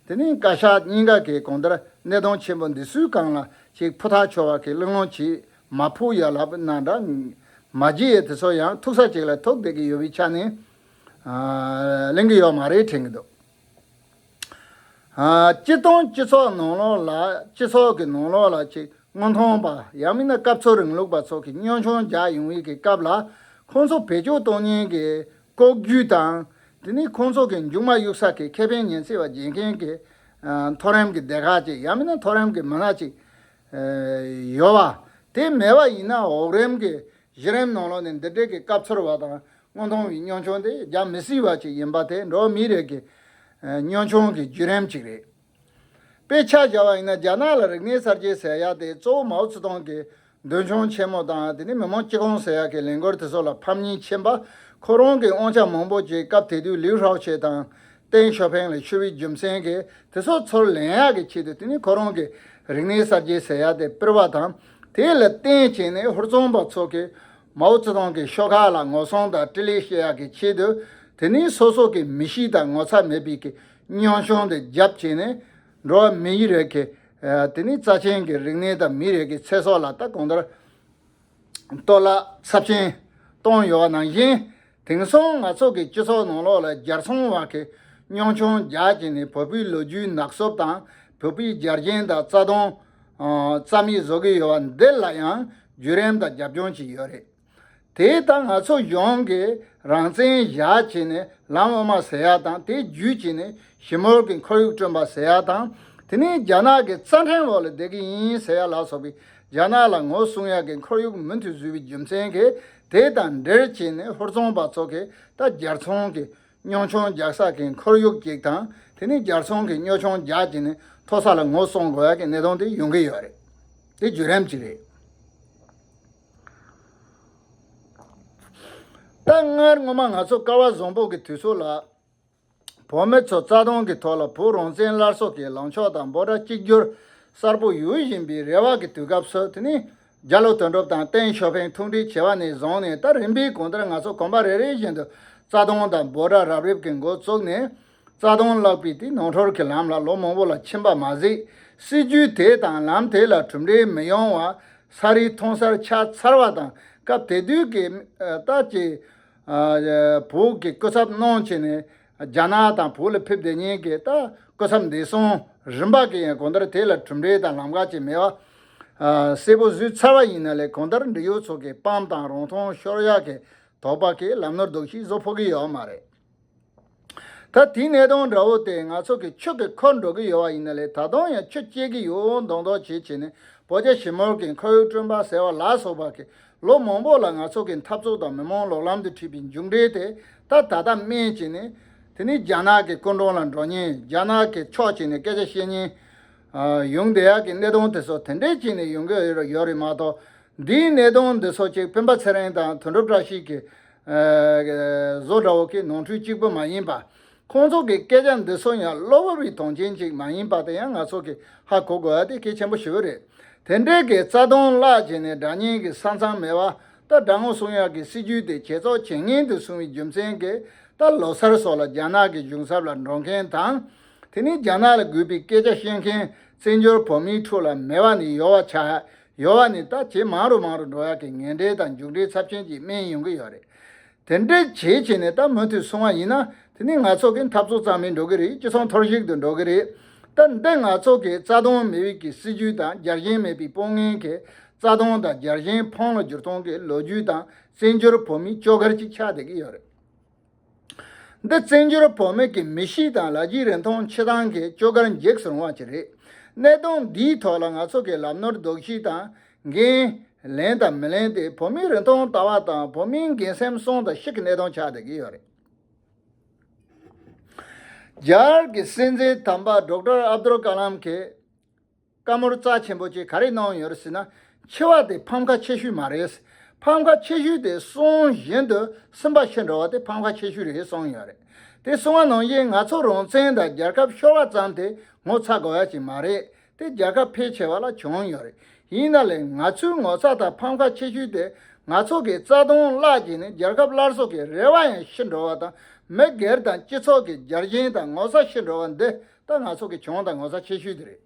དེ་ནས་བཀའ་ཤག་གཉིས་ཀ་གི་གང་ལྟར་གནད་དོན་ཆེན་པོ་འདི་ཚོའི་སྒང་ལ་ཅིག་ཕུ་ཐག་ཆོད་པ་གི་གླེང་སློང་ཅིག་མ་ཕུག་ཡ་ལབ་ན་འདྲ། མ་བགྱིས་ཡས་དེ་ཚོ་ཡང་ཐུག་ས་ཅིག་ལ་ཐུག་བསྡད་ཀྱི་ཡོད་པའི་ཆ་ནས། ཨ། གླེང་གི་ཡོད་མ་རེད་དྲན་གྱི་འདུག་ཨ། སྤྱིར་བཏང་སྤྱི་ཚོགས་ནང་ལོགས་ལ། སྤྱི་ཚོགས་ཀྱི་ནང་ལོགས་ལ་ཅིག་དངོས་མཐོང་པ། ཡང་མིན་ན་སྐབས་འཚོལ་རིང་ལུགས་པ་ཚོ་གིས་གཉོར་སྐྱོང་རྒྱག་ཡོང་བའི་གི་སྐབས་ལ། ཁོང་ཚོ་བེད་སྤྱོད་གཏོང་མཁན་གྱི་ལྐོག་ཇུས་དང་། དེ་ནས་ཁོང་ཚོ་གི་མཇུག་མ་གཡུག་ས་གི་ཁེ་ཕན་ཉེན་ཚད་པ་འཇལ་མཁན་གྱི། ཨ། མཐོ་རིམ་གྱི་སྡེ་ཁག་ཅིག་ཡང་མིན་ན་མཐོ་རིམ་གྱི་མི་སྣ་ཅིག་ཨ། ཡོད་པ། དེ་མེད་པ་ཡིན་ན་འོག་རིམ་གྱི་གཞི་རིམ་ནང་ལོགས་ནས་འདི་འདྲའི་གི་སྐབས་འཚོལ་བ་དང་དངོས་མཐོང་བའི་གཉོར་སྐྱོང་དེ་རྒྱག་མི་སྲིད་པ་ཅིག་ཡིན་པ་དེ་འགྲོ་བ་མིའི་རིགས་ཀྱི། ཨ། གཉོར་སྐྱོང་གི་བརྒྱུད་རིམ་ཅིག་རེད། དཔེ་ཆ་བཞག་པ་ཡིན་ན་རྒྱ་ནག་ལ་རིག་གནས་གསར་བརྗེ་ཟེར་ཡ་དེ་གཙོ་བོ་མའོ་ཙེ་ཏུང་གི་མདུན་མཆོང་ཆེན་མོ་དང་། དེ་ནས་མི་དམངས་སྤྱི་ཁོངས་ཟེར་ཡ་གི་ལས་འགུལ་དེ་ཚོ་ལ་ཕམ་ཉེས་ཕྱིན་པ། ཁོ་རང་གི་དབང་ཆ་མང་པོ་ཅིག་སྐབས་དེ་དུས་ལིའུ་ཧྲའོ་ཆེ་དང་ཏེང་ཞའོ་ཕིང་ལ་ཤོར་བའི་རྒྱུ་མཚན་གྱིས། དེ་ཚོ་ཚུར་ལེན་ཡག་གི་ཆེད་དུ། དེ་ནས་ཁོ་རང་གི་རིག་གནས་གསར་བརྗེ་ཟེར་ཡ་དེ་སྤེལ་བ་དང་། དེ་ལ་བརྟེན་བྱས་ནས་ཧུར་བརྩོན་པ་ཚོ་གིས་མའོ་ཙེ་ཏུང་གི་ཤོག་ཁག་ལ་ངོ་སྲུང་དང་སྐྲེལ་ལས་བྱེད་ཡག་གི་ཆེད་དུ། དེ་ནས་སོ་སོ་གི་མི་གཤིས་དང་ངོ་ཚ་མེད་པའི་གི་གཉོར་སྐྱོང་དེ་བརྒྱབ་བྱས་ནས། འགྲོ་བ་མིའི་རིགས་ཀྱི། ཨ། དེ་ནས་རྩ་ཆེན་གྱི་རིག་གནས་དང་མིའི་རིགས་ཀྱི་ཚེ་སྲོག་ལ་ད་གང་ལྟར་གཏོར་བརླག་ཚབས་ཆེན་བཏང་ཡོད་པ་ནང་བཞིན། དེང་སང་ང་ཚོ་གི་སྤྱི་ཚོགས་ནང་ལོགས་ལ་སྦྱར་ཚོང་བ་གི་གཉོར་སྐྱོང་རྒྱག་བྱས་ནས་བོད་པའི་ལོ་རྒྱུས་ནག་སོབ་དང་། བོད་པའི་རྒྱལ་ཞེན་དང་རྩ་དོན། ཨ། རྩ་མེད་བཟོ་གི་ཡོད་པ་འདི་ལ་ཡང་བརྒྱུད་རིམ་དང་རྒྱབ་ལྗོངས་ཅིག་ཡོད་རེད། དེ་ལྟར་ང་ཚོ་གཞུང་གིས་རང་བཙན་བཞག་བྱས་ནས་ལམ་དབུ་མ་ཟེར་ཡ་དང་། དེ་བརྒྱུད་བྱས་ནས་ཞི་མོལ་གྱི་ཁོར་ཡུག་བསྐྲུན་པ་ཟེར་ཡ་དང་། དེ་ནས་རྒྱ་ནག་གི་རྩ་ཁྲིམས་འོག་ལ་བསྡད་ཀྱི་ཡིན་ཟེར་ཡ་ལ་སོགས་པའི་རྒྱ་ནག་ལ་ངོ་སྲུང་ཡ་གི་ཁོར་ཡུག་མུ་མཐུད་བཟོས་པའི་རྒྱུ་མཚན་གྱིས། དེ་དང་འབྲེལ་བྱས་ནས་ཧུར་བརྩོན་པ་ཚོ་གིས་ད་སྦྱར་ཚོང་གི་གཉོར་སྐྱོང་རྒྱག་ས་གི་ཁོར་ཡུག་ཅིག་དང་། དེ་ནས་སྦྱར་ཚོང་གི་གཉོར་སྐྱོང་རྒྱག་བྱས་ནས་མཐོ་ས་ལ་ངོ་སྲུང་དགོས་ཡ་གི་གནད་དོན་དེ་ཡོང་གི་ཡོད་རེད། དེ་བརྒྱུད་རིམ་ཅིག་རེད། ད་སྔར་སྔོན་མ་ང་ཚོ་སྐལ་བ་བཟང་པོ་གི་དུས་ཚོད་ལ། བོད་མི་ཚོ་རྩ་དོན་གྱི་ཐོག་ལ་བོད་རང་བཙན་སླར་གསོ་གི་ལངས་ཕྱོགས་དང་འབོད་སྒྲ་གཅིག་གྱུར་གསལ་པོ་ཡོད་བཞིན་པའི་རེ་བ་གི་དུས་སྐབས་སུ། དེ་ནི་རྒྱ་ལོ་དོན་གྲུབ་དང་ཏེང་ཞའོ་ཕིང་ཐུག་འཕྲད་བྱས་པ་ནས་བཟུང་ནས། ད་རིམ་པས་གང་ལྟར་ང་ཚོ་གོམ་པ་རེ་རེ་བཞིན་དུ་རྩ་དོན་དང་འབོད་སྒྲ་རབ་རིབ་ཀྱི་འགོ་བཙུགས་ནས། རྩ་དོན་བརླག་པའི་དེ་ནོར་འཁྲུལ་གྱི་ལམ་ལ་ལོ་མང་པོ་ལ་ཕྱིན་པ་མ་ཟད། སྲིད་ཇུས་དེ་དང་ལམ་དེ་ལ་གྲུབ་འབྲས་མི་ཡོང་བ་ས་རིས་མཐོང་སར་ཆགས་ཚར་བ་དང་། སྐབས་དེ་དུས་ཀྱི། ཨ། ད་ཀྱི། ཨ། བོད་ཀྱི་སྐུ་ཚབ་གནང་བྱས་ནས་རྒྱ་ནག་དང་བོད་ལ་ཕེབས་བསྡད་མཁན་གྱི་ད་སྐུ་ཚབ་འདས་སོང་རིམ་པ་གི་ཡང་གང་ལྟར་དེ་ལ་གྲུབ་འབྲས་དང་ལམ་ཁ་ཅིག་མེད་པ། ཨ། གསལ་པོ་བཟོས་ཚར་བ་ཡིན་ན་ལས། གང་ལྟར་འབྲེལ་ཡོད་ཚོ་གི་སྤམ་དང་རང་མཐོང་ཤོར་ཡག་གི་དོགས་པ་གི་ལམ་ནོར་རྡོག་ཞིག་བཟོ་ཕོད་ཀྱི་ཡོད་མ་རེད། ད་དེའི་གནད་དོན་འདྲ་བོ་དེ་ང་ཚོ་གི་ཆུ་གི་འཁོར་འགྲོ་གི་ཡོད་པ་ཡིན་ན་ལས། ད་དུང་ཡང་ཆུ་སྐྱེལ་གི་ཡོད་མདོག་མདོག་བྱེད་བྱས་ནས་བོད་རྒྱ་ཞི་མོལ་གྱི་ཁོར་ཡུག་བསྐྲུན་པ་ཟེར་བ་ལ་སོགས་པ་གི་ལོ་མང་པོ་ལ་ང་ཚོ་གི་འཐབ་རྩོད་དང་མི་མང་ལོག་ལམ་དུ་ཁྲིད་པའི་མཇུག་འབྲས་དེ། ད་ད་ལྟ་སྨན་བྱས་ནས། དེ་ནས་རྒྱ་ནག་གི་སྐུ་མགྲོན་ལ་འགྲོ་མཁན། རྒྱ་ནག་གི་ཕྱོགས་བྱས་ནས་སྐད་ཆ་བཤད་མཁན། ཨ། ཡོང་བསྡད་ཡག་གི་གནད་དོན་དེ་ཚོ་དེ་འདྲས་བྱས་ནས་ཡོང་གི་ཡོད་རེད་མ་གཏོགས། འདིའི་གནད་དོན་འདི་ཚོ་གཅིག་སྤེན་པ་ཚེ་རིང་དང་དོན་གྲུབ་བཀྲ་ཤིས་ཀྱི། ཨ། བཟོ་འདྲ་བོ་གི་ནོར་འཁྲུལ་གཅིག་པུ་མ་ཡིན་པ། ཁོང་ཚོ་གི་སྐད་ཆ་འདི་ཚོ་ཡང་གློ་བུར་བའི་དོན་རྐྱེན་གཅིག་མ་ཡིན་པ་དེ་ཡང་ང་ཚོ་གི་ཧ་གོ་དགོས་ཡ་དེ་གལ་ཆེན་པོ་ཞེ་པོ་རེད། དེ་འདྲའི་གི་རྩ་དོན་བརླག་བྱས་ནས་དགྲ་གཉེན་གྱི་ས་མཚམས་མེད་པ། ད་དགྲ་ངོ་སྲུང་ཡག་གི་སྲིད་ཇུས་དེ་བྱེད་ཚོགས་བྱེད་ངན་དུ་སོང་བའི་རྒྱུ་མཚན་གྱིས། ད་ལོ་སར་སོགས་ལ་རྒྱ་ནག་གི་གཞུང་ཚབ་ལ་འགྲོ་མཁན་དང་། དེ་ནས་རྒྱ་ནག་ལ་གུས་པའི་སྐད་ཆ་བཤད་མཁན་བཙན་བྱོལ་བོད་མིའི་ཁྲོད་ལ་མེད་པ་ནས་ཡོད་པ་ཆགས། ཡོད་པ་ནས་ད་ཇེ་མང་རུ་མང་རུ་འགྲོ་ཡག་གི་ངན་འབྲས་དང་མཇུག་འབྲས་ཚབས་ཆེན་ཅིག་སྨིན་ཡོང་གི་ཡོད་རེད། དེ་འདྲའི་བྱས་བྱས་ནས་ད་མུ་མཐུད་སོང་བ་ཡིན་ན། དེ་ནི་ང་ཚོ་གི་འཐབ་རྩོད་རྩ་མེད་འགྲོ་གི་རེད། སྤྱི་ཚོགས་འཐོར་ཞིག་ཏུ་འགྲོ་གི་རེད། ད་འདི་ང་ཚོ་གི་རྩ་དོན་མེད་པའི་གི་སྲིད་ཇུས་དང་རྒྱལ་ཞེན་མེད་པའི་དཔུང་ངན་གྱི་རྩ་དོན་དང་རྒྱལ་ཞེན་ཕུང་ལ་བསྒྱུར་གཏོང་གི་ལོ་རྒྱུས་དང་བཙན་བྱོལ་བོད་མིའི་བཅོས་སྒར་ཅིག་ཆགས་བསྡད་ཀྱི་ཡོད་རེད། འདི་བཙན་བྱོལ་བོད་མི་གི་མི་གཤིས་དང་ལ་རྒྱའི་རིན་ཐང་ཕྱི་ཐང་གི་སྤྱོད་གར་འཇིགས་སུ་རུང་བ་ཅིག་རེད། གནད་དོན་འདིའི་ཐོག་ལ་ང་ཚོ་གི་ལམ་ནོར་དོགས་གཞི་དང་འགན་ལེན་དང་མི་ལེན་དེ་བོད་མིའི་རིན་ཐང་ལྟ་བ་དང་བོད་མིའི་འགན་སེམས་སྲུང་དང་ཤིག་གི་གནད་དོན་ཆགས་བསྡད་ཀྱི་ཡོད་རེད། རྒྱ་གར་གྱི་སྲིད་འཛིན་དམ་པ་ཌོག་ཊར་ཨབ་དུལ་ཀ་ལམ་གྱིས་བཀའ་མོལ་རྩ་ཆེན་པོ་ཅིག་ག་རེ་གནང་ཡོད་རེད་ཟེར་ན། འཆི་བ་དེ་ཕམ་ཁ་ཆེ་ཤོས་མ་རེད། ཕམ་ཁ་ཆེ་ཤོས་དེ་སོང་བཞིན་དུ་སེམས་པ་ཤི་འགྲོ་བ་དེ་ཕམ་ཁ་ཆེ་ཤོས་རེད་གསུངས་ཡོད་རེད། དེ་གསུངས་པ་ནང་བཞིན་ང་ཚོ་རང་བཙན་དང་རྒྱལ་ཁབ་ཤོར་བ་ཙམ་དེ་ངོ་ཚ་དགོས་ཡ་ཅིག་མ་རེད། དེ་རྒྱལ་ཁབ་ཕལ་ཆེ་བ་ལ་བྱུང་ཡོད་རེད། ཡིན་ན་ལས་ང་ཚོའི་ངོ་ཚ་དང་ཕམ་ཁ་ཆེ་ཤོས་དེ་ང་ཚོ་གི་རྩ་དོན་བརླག་བྱས་ནས་རྒྱལ་ཁབ་སླར་གསོ་གི་རེ་བ་ཡང་ཤི་འགྲོ་བ་དང་མི་སྒེར་དང་སྤྱི་ཚོགས་ཀྱི་རྒྱལ་ཞེན་དང་ངོ་ཚ་ཤི་འགྲོ་བ་འདི་ད་ང་ཚོ་གི་གྱོང་དང་ངོ་ཚ་ཆེ་ཤོས་དེ་རེད།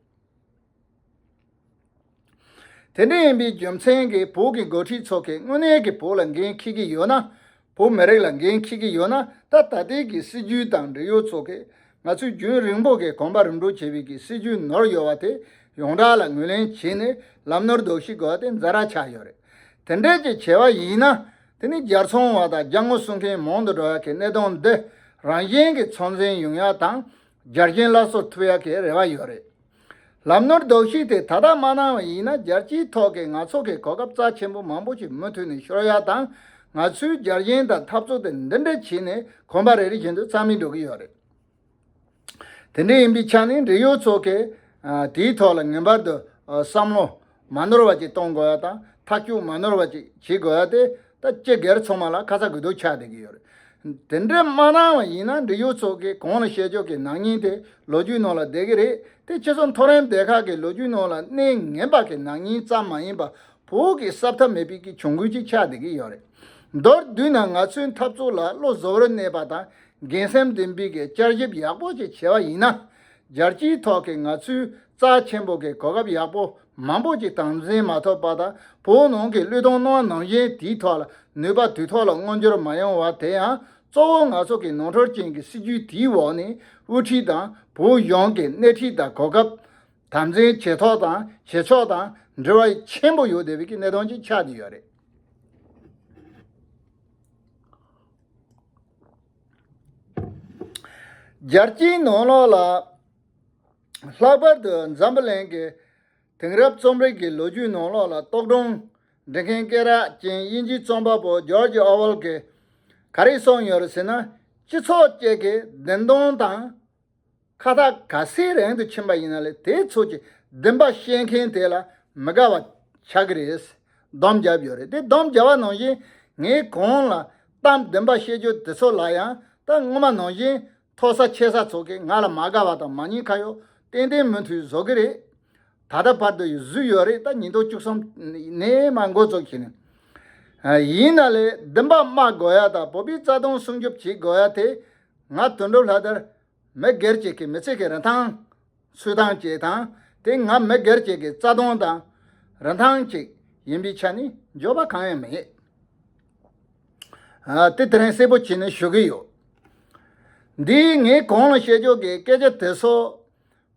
དེ་འདྲ་ཡིན་པའི་རྒྱུ་མཚན་གྱིས་བོད་ཀྱི་འགོ་ཁྲིད་ཚོ་གིས་དངོས་གནས་ཀྱི་བོད་ལ་འགན་འཁྱེར་གྱི་ཡོད་ན། བོད་མི་རིགས་ལ་འགན་འཁྱེར་གྱི་ཡོད་ན། ད་ད་ལྟའི་གི་སྲིད་ཇུས་དང་འབྲེལ་ཡོད་ཚོ་གིས་ང་ཚོས་རྒྱུན་རིང་པོ་གི་གོམ་པ་རིམ་གྲོ་བྱས་པའི་གི་སྲིད་ཇུས་ནོར་ཡོད་པ་དེ་ཡོངས་གྲགས་ལ་ངོས་ལེན་བྱས་ནས་ལམ་ནོར་དོགས་གཞི་དགོས་པ་དེ་ཛ་དྲག་ཆགས་ཡོད་རེད། དེ་འདྲས་ཀྱི་བྱས་པ་ཡིན་ན། དེ་ནི་རྒྱལ་ཚོང་བ་དང་རྒྱལ་ངོ་སྲུང་མཁན་མང་དུ་འགྲོ་ཡག་གི་གནད་དོན་འདི་རང་བཞིན་གྱི་ཚོད་འཛིན་ཡོང་ཡག་དང་རྒྱལ་ཞེན་སླར་གསོ་ཐུབ་ཡག་གི་རེ་བ་ཡོད་རེད། ལམ་ནོར་དོགས་གཞི་དེ་ད་ལྟ་མ་གནང་བ་ཡིན་ན་རྒྱལ་སྤྱིའི་ཐོག་གི་ང་ཚོ་གི་གོ་སྐབས་རྩ་ཆེན་པོ་མང་པོ་ཞིག་མུ་མཐུད་ནས་ཤོར་ཡག་དང་། ང་ཚོའི་རྒྱལ་ཞེན་དང་འཐབ་རྩོད་དེ་འདི་འདྲ་བྱས་ནས་གོམ་པ་རེ་རེ་བཞིན་དུ་རྩ་མེད་འགྲོ་གི་ཡོད་རེད། དེ་འདྲ་ཡིན་པའི་ཆ་ནས་འབྲེལ་ཡོད་ཚོ་གིས་དེའི་ཐོག་ལ་ངེས་པར་དུ་བསམ་བློ་མ་ནོར་བ་ཅིག་གཏོང་དགོས་ཡག་དང་ཐག་གཅོད་མ་ནོར་བ་ཅིག་བྱེད་དགོས་ཡག་དེ་ད་སྤྱི་སྒེར་ཚང་མ་ལ་ཁ་ཚ་དགོས་གཏུགས་ཆགས་བསྡད་ཀྱི་ཡོད་རེད། དེ་འདྲ་མ་གནང་བ་ཡིན་ན་འབྲེལ་ཡོད་ཚོ་གིས་གོང་ལ་བཤད་ཕྱོགས་ཀྱི་ནག་ཉེས་དེ་ལོ་རྒྱུས་ནང་ལ་བསྡད་ཀྱི་རེད། དེ་སྤྱི་ཚོགས་མཐོ་རིམ་སྡེ་ཁག་གི་ལོ་རྒྱུས་ནང་ལ་གནས་ངན་པ་གི་ནག་ཉེས་ཙམ་མ་ཡིན་པར་བོད་ཀྱི་གསབ་ཐབས་མེད་པའི་གི་གྱོང་གུན་ཅིག་ཆགས་བསྡད་ཀྱི་ཡོད་རེད། མདོར་བསྡུས་ན་ང་ཚོའི་འཐབ་རྩོད་ལ་བློ་གཟུ་བོར་གནས་པ་དང་འགན་སེམས་ལྡན་པའི་གི་བསྐྱར་ཞིབ་ཡག་པོ་ཅིག་བྱས་པ་ཡིན་ན། རྒྱལ་སྤྱིའི་ཐོག་གི་ང་ཚོའི་རྩ་ཆེན་པོ་གི་གོ་སྐབས་ཡག་པོ་མང་པོ་ཅིག་དམ་འཛིན་མ་ཐོབ་པ་དང་བོད་ནང་གི་བློས་གཏོང་གནང་བ་ནང་བཞིན་དེའི་ཐོག་ལ་ནུས་པ་དུས་ཐོག་ལ་མངོན་འགྱུར་མ་ཡོང་བ་དེ་ཡང་གཙོ་བོ་ང་ཚོ་གི་ནོར་འཁྲུལ་ཅན་གྱི་སྲིད་ཇུས་དེའི་འོག་ནས་དབུ་ཁྲིད་དང་བོད་གཞུང་གི་སྣེ་ཁྲིད་དང་གོ་སྐབས་དམ་འཛིན་བྱེད་ཐོག་དང་བྱེད་ཕྱོགས་དང་འབྲེལ་བ་ཆེན་པོ་ཡོད་བསྡད་པའི་གི་གནད་དོན་ཅིག་ཆགས་བསྡད་ཡོད་རེད། རྒྱལ་སྤྱིའི་ནང་ལོགས་ལ་ལྷག་པར་དུ་འཛམ་བུ་གླིང་གི་དེང་རབས་རྩོམ་རིག་གི་ལོ་རྒྱུས་ནང་ལོགས་ལ་རྟོག་སྒྲུང་འབྲི་མཁན་སྐད་གྲགས་ཅན་དབྱིན་ཇིའི་རྩོམ་པ་པོ་ཇོརྗ་ཨོ་ཝེལ་གྱིས་ག་རེ་གསུངས་ཡོད་རེད་ཟེར་ན། སྤྱི་ཚོགས་གཅིག་གི་བདེན་དོན་དང་ཁ་ཐག་ག་ཚད་རིང་དུ་ཕྱིན་པ་ཡིན་ན་ལས་དེ་ཚོ་གི་བདེན་པ་བཤད་མཁན་དེ་ལ་མི་དགའ་བ་ཆགས་ཀྱི་རེད། སྡོམ་བརྒྱབ་ཡོད་རེད། དེ་སྡོམ་བརྒྱབ་པ་ནང་བཞིན་ངས་གོང་ལ་གཏམ་བདེན་པ་བཤད་རྒྱུ་དེ་ཚོ་ལ་ཡང་ད་སྔོན་མ་ནང་བཞིན་མཐོ་ས་ཆེ་ས་ཚོ་གིས་ང་ལ་མ་དགའ་བ་དང་མ་ཉེས་ཁ་གཡོག་ཏན་ཏན་མུ་མཐུད་བཟོ་གི་རེད། ད་ལྟ་བར་དུ་བཟོས་ཡོད་རེད། ད་ཉིས་སྟོང་བཅུ་གསུམ་ནས་མར་འགོ་བཙུགས་བྱས་ནས། ཡིན་ན་ལས་བདེན་པ་སྨྲ་དགོས་ཡ་དང་བོད་པའི་རྩ་དོན་སྲུང་སྐྱོབ་བྱེད་དགོས་ཡ་དེ་ང་དོན་གྲུབ་ལྷ་དར་མི་སྒེར་གཅིག་གི་མི་ཚེ་གི་རིན་ཐང་ཚུལ་ཐང་བཅས་དང་དེ་ང་མི་སྒེར་གཅིག་གི་རྩ་དོན་དང་རིན་ཐང་གཅིག་ཡིན་པའི་ཆ་ནས་འགྱོད་པ་གང་ཡང་མེད། དེ་དེ་རིང་གསལ་པོ་བྱས་ནས་ཞུ་གི་ཡོད། འདིས་ངས་གོང་ལ་བཤད་ཕྱོགས་ཀྱི་སྐད་ཆ་དེ་ཚོ་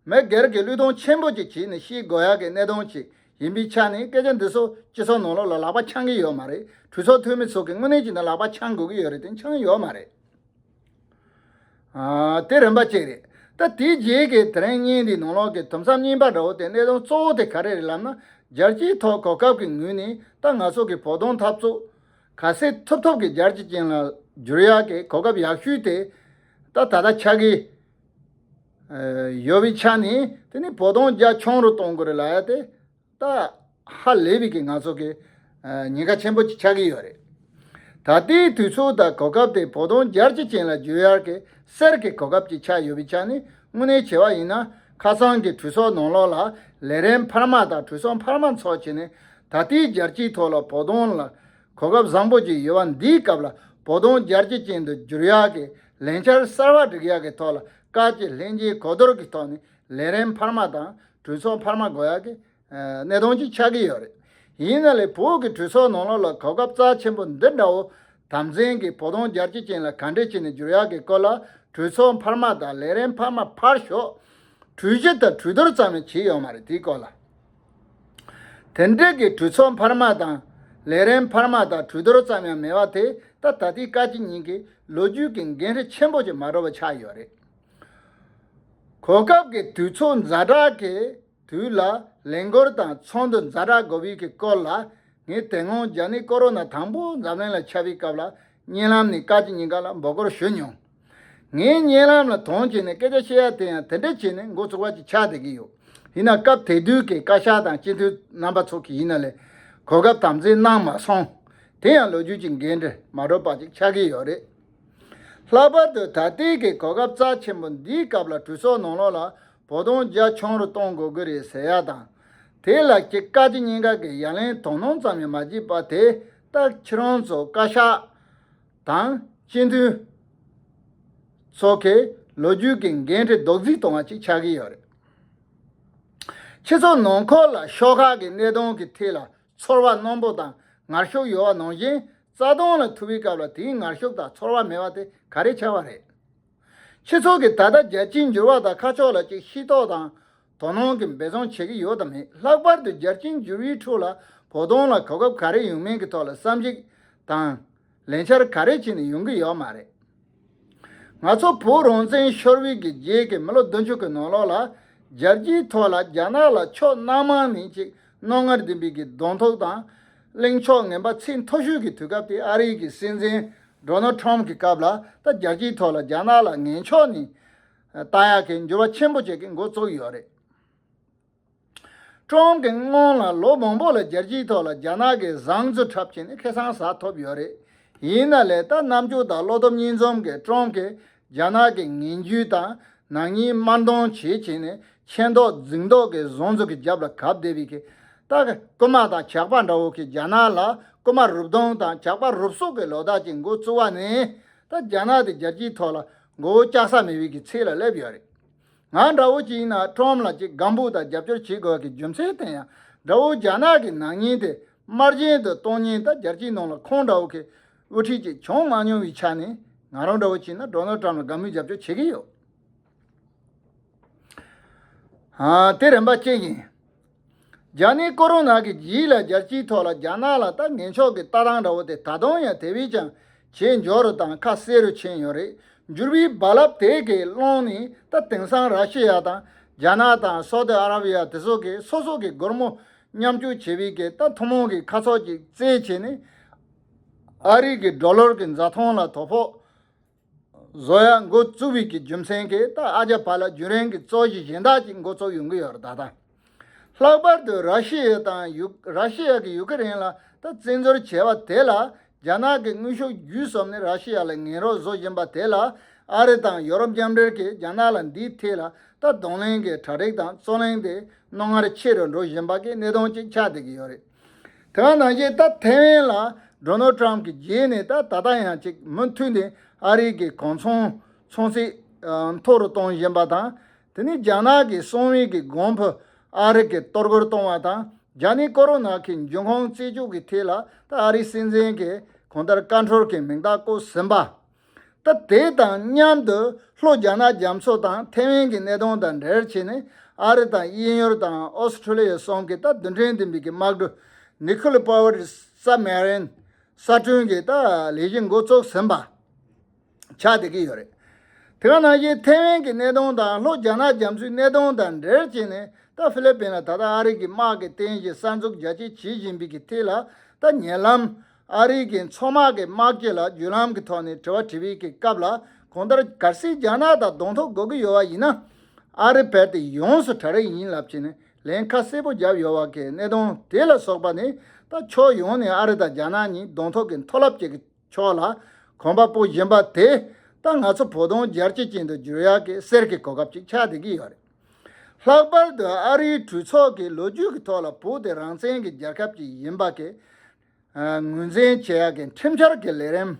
མི་སྒེར་གྱི་བློས་གཏོང་ཆེན་པོ་ཅིག་བྱས་ནས་བཤད་དགོས་ཡག་གི་གནད་དོན་ཅིག་ཡིན་པའི་ཆ་ནས་སྐད་ཆ་འདི་ཚོ་སྤྱི་ཚོགས་ནང་ལོགས་ལ་ལག་པ་འཆང་གི་ཡོད་མ་རེད། གྲོས་ཚོགས་འཐུས་མི་ཚོ་གིས་དངོས་གནས་བྱས་ན་ལག་པ་འཆང་དགོས་ཀྱི་ཡོད་རེད་དེ་འཆང་ཡོད་མ་རེད། དེ་རིམ་པ་གཅིག་རེད། ད་དེའི་རྗེས་ཀྱི་དེ་རིང་བརྙན་འདིའི་ནང་ལོགས་ཀྱི་དུམ་མཚམས་གཉིས་པ་འདྲ་བོ་དེ་གནད་དོན་གཙོ་བོ་དེ་ག་རེ་རེད་ལབ་ན། རྒྱལ་སྤྱིའི་ཐོག་གོ་སྐབས་ཀྱི་ངོས་ནས་ད་ང་ཚོ་གི་བོད་དོན་འཐབ་རྩོད་ག་ཚད་ཐུབ་ཐུབ་ཀྱི་རྒྱལ་སྤྱི་ཅན་ལ་འགྱུར་ཡག་གི་གོ་སྐབས་ཡག་ཤོས་དེ་ད་ད་ལྟ་ཆགས་ཀྱི་ཡོད་པའི་ཆ་ནས། དེ་ནི་བོད་དོན་རྒྱ་ཆུང་རུ་གཏོང་དགོས་རེད་ལབ་ཡ་དེ་ད་ཧ་ལས་པའི་གི་ང་ཚོ་གི་ཉེན་ཁ་ཆེན་པོ་ཅིག་ཆགས་ཀྱི་ཡོད་རེད། ད་ལྟའི་དུས་ཚོད་དང་གོ་སྐབས་དེ་བོད་དོན་རྒྱལ་སྤྱི་ཅན་ལ་བསྒྱུར་ཡག་གི་གསེར་གྱི་གོ་སྐབས་ཅིག་ཆགས་ཡོད་པའི་ཆ་ནས་དངོས་གནས་བྱས་པ་ཡིན་ན། ཁ་སང་གི་གྲོས་ཚོགས་ནང་ལོགས་ལ་ལས་རིམ་འཕར་མ་དང་གྲོས་ཚོགས་འཕར་མ་ཚོགས་བྱས་ནས་ད་ལྟའི་རྒྱལ་སྤྱིའི་ཐོག་ལ་བོད་དོན་ལ་གོ་སྐབས་བཟང་པོ་ཅིག་ཡོད་པ་འདིའི་སྐབས་ལ་བོད་དོན་རྒྱལ་སྤྱི་ཅན་དུ་བསྒྱུར་ཡག་གི་ལས་འཆར་གསར་པ་སྒྲིག་ཡག་གི་ཐོག་ལ་བཀའ་སྤྱི་ལྷན་རྒྱས་གོ་བསྡུར་གྱི་ཐོག་ནས་ལས་རིམ་འཕར་མ་དང་གྲོས་ཚོགས་འཕར་མ་དགོས་ཡག་གི་གནད་དོན་ཅིག་ཆགས་ཀྱི་ཡོད་རེད། ཡིན་ན་ལས་བོད་ཀྱི་གྲོས་ཚོགས་ནང་ལོགས་ལ་གོ་སྐབས་རྩ་ཆེན་པོ་འདི་འདྲ་བོ་དམ་འཛིན་གྱིས་བོད་དོན་རྒྱལ་སྤྱི་ཅན་ལ་ག་འདྲས་བྱས་ནས་བསྒྱུར་ཡག་གི་སྐོར་ལ་གྲོས་ཚོགས་འཕར་མ་དང་ལས་རིམ་འཕར་མ་ཕར་ཞོག་གྲོས་གཞི་དང་གྲོས་བསྡུར་ཙམ་ཡང་བྱས་ཡོད་མ་རེད། དེའི་སྐོར་ལ་དེ་འདྲས་ཀྱི་གྲོས་ཚོགས་འཕར་མ་དང་ལས་རིམ་འཕར་མ་དང་གྲོས་བསྡུར་ཙམ་ཡང་མེད་པ་དེ་ ད་ད་ལྟའི་བཀའ་སྤྱི་གཉིས་ཀྱི་ལོ་རྒྱུས་ཀྱི་འགན་འཁྲི་ཆེན་པོ་ཅིག་མ་འགྲོ་བ་ཆགས་ཡོད་རེད། གོ་སྐབས་ཀྱི་དུས་ཚོད་ཛ་དྲག་གི་དུས་ལ་ལས་འགུལ་དང་ཚོགས་འདུ་ཛ་དྲག་དགོས་པའི་གི་སྐོར་ལ། ངས་དེ་སྔོན་རྒྱ་ནད་ཀོ་རོ་ན་དང་པོ་འཛམ་གླིང་ལ་ཁྱབ་པའི་སྐབས་ལ་བརྙན་ལམ་ནས་བཀའ་སྤྱི་གཉིས་ཀ་ལ་འབོད་སྐུལ་ཞུས་མྱོང་། ངའི་བརྙན་ལམ་ལ་དོན་བྱས་ནས་སྐད་ཆ་བཤད་ཡ་དེ་ཡང་དེ་འདྲ་བྱས་ནས་འགོ་བཙུགས་པ་ཅིག་ཆགས་བསྡད་ཀྱི་ཡོད། ཡིན་ན་སྐབས་དེ་དུས་ཀྱི་བཀའ་ཤག་དང་སྤྱི་འཐུས་རྣམ་པ་ཚོ་གིས་ཡིན་ན་ལས་གོ་སྐབས་དམ་འཛིན་གནང་མ་སོང་། དེ་ཡང་ལོ་རྒྱུས་ཀྱི་འགན་འཁྲི་མ་འགྲུབ་པ་ཅིག་ཆགས་ཀྱི་ཡོད་རེད། ལྷག་པར་དུ་ད་ལྟའི་གི་གོ་སྐབས་རྩ་ཆེན་པོ་འདིའི་སྐབས་ལ་གྲོས་ཚོགས་ནང་ལོགས་ལ་བོད་དོན་རྒྱ་ཆུང་རུ་གཏོང་དགོས་ཀྱི་རེད་ཟེར་ཡ་དང་། དེ་ལ་ཀྱི་བཀའ་སྤྱི་གཉིས་ཀ་གི་ཡ་ལན་དོ་སྣང་ཙམ་ཡང་མ་བྱས་པ་དེ། ད་ཁྱེད་རང་ཚོ་བཀའ་ཤག་དང་སྤྱི་འཐུས་ཚོ་གི་ལོ་རྒྱུས་ཀྱི་འགན་འཁྲི་རྡོག་རྫིས་གཏོང་བ་ཅིག་ཆགས་ཀྱི་ཡོད་རེད། སྤྱི་ཚོགས་ནང་ཁུལ་ལ་ཤོག་ཁག་གི་གནད་དོན་གྱི་ཐད་ལ་ཚོར་བ་རྣོན་པོ་དང་ངར་ཤུགས་ཡོད་པ་ནང་བཞིན། རྩ་དོན་ལ་ཐུག་པའི་སྐབས་ལ་དེའི་ངར་ཤུགས་དང་ཚོར་བ་མེད་པ་དེ་ག་རེ་ཆགས་པ་རེད། སྤྱི་ཚོགས་ཀྱིས་ད་ལྟ་རྒྱལ་སྤྱིའི་འགྱུར་བ་དང་ཁ་ཕྱོགས་ལ་ཅིག་ཤེས་རྟོགས་དང་དོ་སྣང་གིས་འབད་བརྩོན་བྱེད་ཀྱི་ཡོད་དམ་མེད། ལྷག་པར་དུ་རྒྱལ་སྤྱིའི་འགྱུར་བའི་ཁྲོད་ལ་བོད་དོན་ལ་གོ་སྐབས་ག་རེ་ཡོང་མིན་གྱི་ཐོག་ལ་བསམ་གཞིག་དང་ལས་འཆར་ག་རེ་བྱས་ནས་ཡོང་གི་ཡོད་མ་རེད། ང་ཚོ་བོད་རང་བཙན་ཤོར་བའི་གི་རྗེས་ཀྱི་མི་ལོ་བདུན་ཅུ་གི་ནང་ལོགས་ལ་རྒྱལ་སྤྱིའི་ཐོག་ལ་རྒྱ་ནག་ལ་ཕྱོགས་སྣ་མང་ནས་ཅིག་རྣོ་ངར་ལྡན་པའི་གི་གདོང་ཐུག་དང་གླེང་ཕྱོགས་ངན་པ་ཚད་མཐོ་ཤོས་ཀྱི་དུས་སྐབས་དེ་ཨ་རིའི་གི་སྲིད་འཛིན་ཌོ་ནལ་ཊམ་གི་སྐབས་ལ། ད་རྒྱལ་སྤྱིའི་ཐོག་ལ་རྒྱ་ནག་ལ་ངན་ཕྱོགས་ནས་ལྟ་ཡག་གི་འགྱུར་བ་ཆེན་པོ་ཅིག་གི་འགོ་བཙུགས་ཡོད་རེད། ཀྲོམ་གྱི་སྔོན་ལ་ལོ་མང་པོ་ལ་རྒྱལ་སྤྱིའི་ཐོག་ལ་རྒྱ་ནག་གི་བཟང་ཚུལ་འཁྲབ་བྱས་ནས་ཁེ་བཟང་ཟ་ཐུབ་ཡོད་རེད། ཡིན་ན་ལས་ད་རྣམ་དཔྱོད་དང་བློ་སྟོབས་གཉིས་འཛོམས་ཀྱི་ཀྲོམ་གྱིས་རྒྱ་ནག་གི་ངན་ཇུས་དང་ནག་ཉེས་དམར་འདོན་བྱེད་བྱས་ནས་ཆེ་མདོག་རྫིག་མདོག་གི་བཟང་ཚུལ་གྱི་རྒྱབ་ལ་གབ་བསྡད་པའི་གི། ད་རྐུ་མ་དང་ཇག་པ་འདྲ་བོ་གི་རྒྱ་ནག་ལ་རྐུ་མ་རུབ་རྡུང་དང་ཇག་པ་རུབ་གསུག་གི་ལོ་ཟླ་ཅིག་འགོ་བཙུགས་པ་ནས། ད་རྒྱ་ནག་དེ་རྒྱལ་སྤྱིའི་ཐོག་ལ་མགོ་བོ་བཀྱག་ས་མེད་པའི་གི་ཚད་ལ་སླེབས་ཡོད་རེད། ང་འདྲ་བོ་ཅིག་ཡིན་ན་ཀྲོམ་ལ་ཅིག་སྒམ་པོ་དང་རྒྱབ་སྐྱོར་བྱེད་དགོས་ཀྱི་རྒྱུ་མཚན་དེ་ཡང་འདྲ་བོ་རྒྱ་ནག་གི་ནག་ཉེས་དེ་དམར་རྗེན་དུ་གཏོང་ཉེན་ད་རྒྱལ་སྤྱིའི་ནང་ལ་ཁོང་འདྲ་བོ་གི་དབུ་ཁྲིད་ཅིག་བྱུང་མ་མྱོང་བའི་ཆ་ནས། ང་རང་འདྲ་བོ་ཅིག་ཡིན་ན་ཌོ་ནལ་ཊམ་ལ་དགའ་མོས་རྒྱབ་སྐྱོར་བྱེད་ཀྱི་ཡོད། ཨ། དེ་རིམ་པ་གཅིག་ཡིན། རྒྱ་ནད་ཀོ་རོ་ན་གི་རྗེས་ལ་རྒྱལ་སྤྱིའི་ཐོག་ལ་རྒྱ་ནག་ལ་ད་ངན་ཕྱོགས་ཀྱི་ལྟ་སྟངས་འདྲ་བོ་དེ་ད་དུང་ཡང་དེ་བས་ཀྱང་ཇེ་མགྱོགས་རུ་དང་ཁ་གསལ་རུ་ཕྱིན་ཡོད་རེད། འགྱུར་བའི་རྦ་རླབས་དེ་གའི་ཀློང་ནས་ད་དེང་སང་ར་ཤི་ཡ་དང་རྒྱ་ནག་དང་སོ་ཏི་ཨ་ར་བི་ཡ་དེ་ཚོ་གིས་སོ་སོ་གི་སྒོར་མོ་མཉམ་སྤྱོད་བྱེད་པའི་གི་ད་ཐུན་མོང་གི་ཁ་ཕྱོགས་ཅིག་བཙལ་བྱས་ནས། ཨ་རི་གི་ཌོ་ལར་གི་འཛའ་ཐང་ལ་དོ་ཕོག་བཟོ་ཡ་འགོ་བཙུགས་པའི་གི་རྒྱུ་མཚན་གྱིས་ད་ཨ་ཇ་བ་ལ་རྒྱུན་རིང་གི་རྩོད་གཞི་གཞན་དག་ཅིག་འགོ་ཚུགས་ཡོང་གི་ཡོད་རེད་ད་ལྟ། ལྷག་པར་དུ་ར་ཤི་ཡ་དང་ཡུ་ར་ཤི་ཡ་གིས་ཡུ་ཀེ་རེན་ལ་ད་བཙན་འཛུལ་བྱས་པ་དེ་ལ་རྒྱ་ནག་གིས་དངོས་ཤུགས་བརྒྱུད་གསུམ་ནས་ར་ཤི་ཡ་ལ་ངན་རོགས་བཟོ་བཞིན་པ་དེ་ལ། ཨ་རི་དང་ཡོ་རོབ་མཉམ་འབྲེལ་གྱིས་རྒྱ་ནག་ལ་འདིའི་ཐད་ལ་ད་གདོང་ལེན་གྱི་གྲ་སྒྲིག་དང་རྩོད་གླེང་དེ་རྣོ་ངར་ཆེ་རུ་འགྲོ་བཞིན་པ་གི་གནད་དོན་ཅིག་ཆགས་བསྡད་ཀྱི་ཡོད་རེད། དེ་ག་ནང་བཞིན་ད་ཐེ་ཝན་ལ་ཌོ་ནལ་ཊམ་གྱི་རྗེས་ནས་ད་ད་ལྟ་ཡང་ཅིག་མུ་མཐུད་ནས་ཨ་རི་གི་གོང་ཚོང་ཚོང་ཚད་མཐོ་རུ་གཏོང་བཞིན་པ་དང་། དེ་ནས་རྒྱ་ནག་གི་གསང་བའི་གི་གོང་བུ་ཨ་རི་གིས་གཏོར་རྒོལ་གཏོང་བ་དང་། རྒྱ་ནད་ཀོ་རོ་ན་གི་འབྱུང་ཁུངས་རྩད་གཅོད་ཀྱི་ཐད་ལ་ད་ཨ་རིའི་སྲིད་འཛིན་གྱིས་གང་ལྟར་བཀའ་འཁྲོལ་གྱི་མིང་རྟགས་བཀོད་ཟིན་པ། ད་དེ་དང་མཉམ་དུ་ལྷོ་རྒྱ་ནག་རྒྱ་མཚོ་དང་ཐེ་ཝན་གྱི་གནད་དོན་དང་འབྲེལ་བྱས་ནས་ཨ་རི་དང་དབྱིན་ཡུལ་དང་ཨོ་སི་ཁྲུ་ལི་ཡ་གསུམ་གྱིས་ད་རྡུལ་ཕྲན་ལྡན་པའི་གི་དམག་གྲུ་Nuclear Powered Submarine ས་ཁྲོན་གྱི་ད་ལས་གཞི་འགོ་བཙུགས་ཟིན་པ་ཆགས་བསྡད་ཀྱི་ཡོད་རེད། དེ་ག་ནང་བཞིན་ཐེ་ཝན་གྱི་གནད་དོན་དང་ལྷོ་རྒྱ་ནག་རྒྱ་མཚོའི་གནད་དོན་དང་འབྲེལ་བྱས་ནས་ད་ཧྥི་ལི་པིན་ལ་ད་ལྟ་ཨ་རི་གི་དམག་གི་རྟེན་གཞི་གསར་འཛུགས་རྒྱ་སྐྱེད་བྱེད་བཞིན་པའི་གི་ཐད་ལ་ད་ཉེ་ལམ། ཨ་རིའི་གི་མཚོ་དམག་གི་དམག་སྤྱི་ལ་བརྒྱུད་ལམ་གྱི་ཐོག་ནས་དྲི་བ་དྲིས་པའི་གི་སྐབས་ལ། གང་ལྟར་གལ་སྲིད་རྒྱ་ནག་དང་གདོང་ཐུག་དགོས་ཀྱི་ཡོད་པ་ཡིན་ན། ཨ་རི་རྦད་དེ་ཡོངས་སུ་གྲ་སྒྲིག་ཡིན་ལབ་བྱས་ནས་ལན་ཁ་གསལ་པོ་བརྒྱབ་ཡོད་པ་གི་གནད་དོན་དེ་ལ་སོགས་པ་ནི་ད་ཕྱོགས་ཡོངས་ནས་ཨ་རི་དང་རྒྱ་ནག་གཉིས་གདོང་ཐུག་གི་མཐོ་རླབས་ཅིག་གི་ཕྱོགས་ལ་གོམ་པ་སྤོ་བཞིན་པ་དེ། ད་ང་ཚོ་བོད་དོན་རྒྱལ་སྤྱི་ཅན་དུ་བསྒྱུར་ཡག་གི་གསེར་གྱི་གོ་སྐབས་ཅིག་ཆགས་བསྡད་ཀྱི་ཡོད་རེད། ལྷག་པར་དུ་ཨ་རིའི་གྲོས་ཚོགས་ཀྱི་ལོ་རྒྱུས་ཀྱི་ཐོག་ལ་བོད་དེ་རང་བཙན་གྱི་རྒྱལ་ཁབ་ཅིག་ཡིན་པ་གི་ངོས་འཛིན་བྱེད་ཡག་གི་ཁྲིམས་འཆར་གྱི་ལས་རིམ་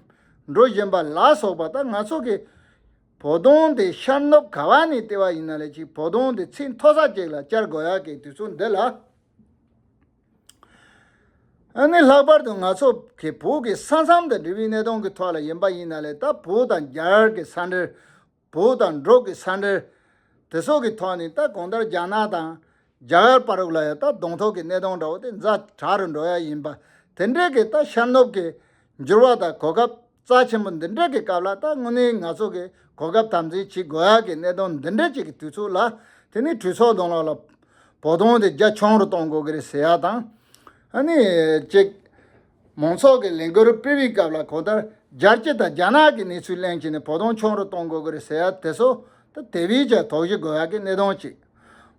འགྲོ་བཞིན་པ་ལ་སོགས་པ། ད་ང་ཚོ་གི་བོད་དོན་དེ་ཤར་ནུབ་ག་བ་ནས་བལྟས་པ་ཡིན་ན་ལས་ཅིག་བོད་དོན་དེ་ཚད་མཐོ་ས་ཅིག་ལ་བཅར་དགོས་ཡག་གི་དུས་ཚོད་འདི་ལ། ཨ་ནི་ལྷག་པར་དུ་ང་ཚོ་གི་བོད་ཀྱི་ས་མཚམས་དང་འབྲེལ་བའི་གནད་དོན་གྱི་ཐོག་ལ་ཡིན་པ་ཡིན་ན་ལས། ད་བོད་དང་རྒྱ་གར་གྱི་ས་འབྲེལ། བོད་དང་འབྲུག་གི་ས་འབྲེལ་དེ་ཚོ་གི་ཐོག་ནས་ད་གང་ལྟར་རྒྱ་ནག་དང་རྒྱ་གར་བར་ལ་ཡང་ད་གདོང་ཐུག་གི་གནད་དོན་འདྲ་བོ་དེ་ཛ་དྲག་རུ་འགྲོ་ཡ་ཡིན་པ། དེ་འདྲའི་གི་ད་ཤར་ནུབ་ཀྱི་འགྱུར་བ་དང་གོ་སྐབས་ རྩ་ཆེན་པོ་འདི་འདྲ་གི་སྐབས་ལ། ད་དངོས་གནས་ང་ཚོ་གི་གོ་སྐབས་དམ་འཛིན་བྱེད་དགོས་ཡ་གི་གནད་དོན་འདི་འདྲ་ཅིག་གི་དུས་ཚོད་ལ། དེ་ནི་གྲོས་ཚོགས་ནང་ལོགས་ལ་བོད་དོན་དེ་རྒྱ་ཆུང་རུ་གཏོང་དགོས་ཀྱི་རེད་ཟེར་ཡ་དང་། ཨ་ནི་ཅིག་མང་ཚོགས་ཀྱི་ལས་འགུལ་སྤེལ་བའི་སྐབས་ལ་གང་ལྟར་རྒྱལ་སྤྱི་དང་རྒྱ་ནག་གི་གནས་ཚུལ་གླེང་བྱས་ནས་བོད་དོན་ཆུང་རུ་གཏོང་དགོས་ཀྱི་རེད་ཟེར་ཡ་དེ་ཚོ། ད་དེ་བས་ཀྱང་དོགས་གཞི་དགོས་ཡ་གི་གནད་དོན་ཅིག་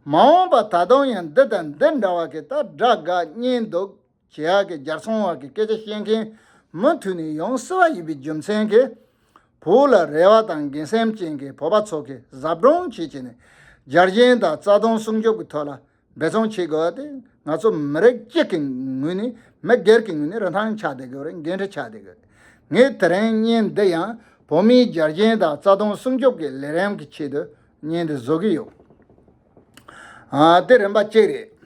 མ་འོངས་པ་ད་དུང་ཡང་འདི་དང་འདི་འདྲ་བ་གི་ད་དགྲ་དགའ་གཉེན་སྡུག་བྱེད་ཡག་གི་རྒྱལ་སྲུང་བ་གི་སྐད་ཆ་བཤད་མཁན་མུ་མཐུད་ནས་ཡོང་སྲིད་པ་ཡིན་པའི་རྒྱུ་མཚན་གྱིས། བོད་ལ་རེ་བ་དང་འགན་སེམས་ཅན་གྱི་བོད་པ་ཚོ་གིས་གཟབ་གྲོང་བྱེད་བྱས་ནས་རྒྱལ་ཞེན་དང་རྩ་དོན་སྲུང་སྐྱོབ་ཀྱི་ཐོག་ལ་འབད་བརྩོན་བྱེད་དགོས་པ་དེ་ང་ཚོ་མི་རིགས་གཅིག་གི་ངོས་ནས། མི་སྒེར་གྱི་ངོས་ནས་རིན་ཐང་ཆགས་བསྡད་དགོས་རེད། འགན་འཁྲི་ཆགས་བསྡད་དགོས་རེད། ངས་དེ་རིང་བརྙན་འདི་ཡང་བོད་མིའི་རྒྱལ་ཞེན་དང་རྩ་དོན་སྲུང་སྐྱོབ་ཀྱི་ལས་རིམ་གྱི་ཆེད་དུ་བརྙན་འདི་བཟོ་གི་ཡོད། ཨ། དེ་རིམ་པ་གཅིག་རེད།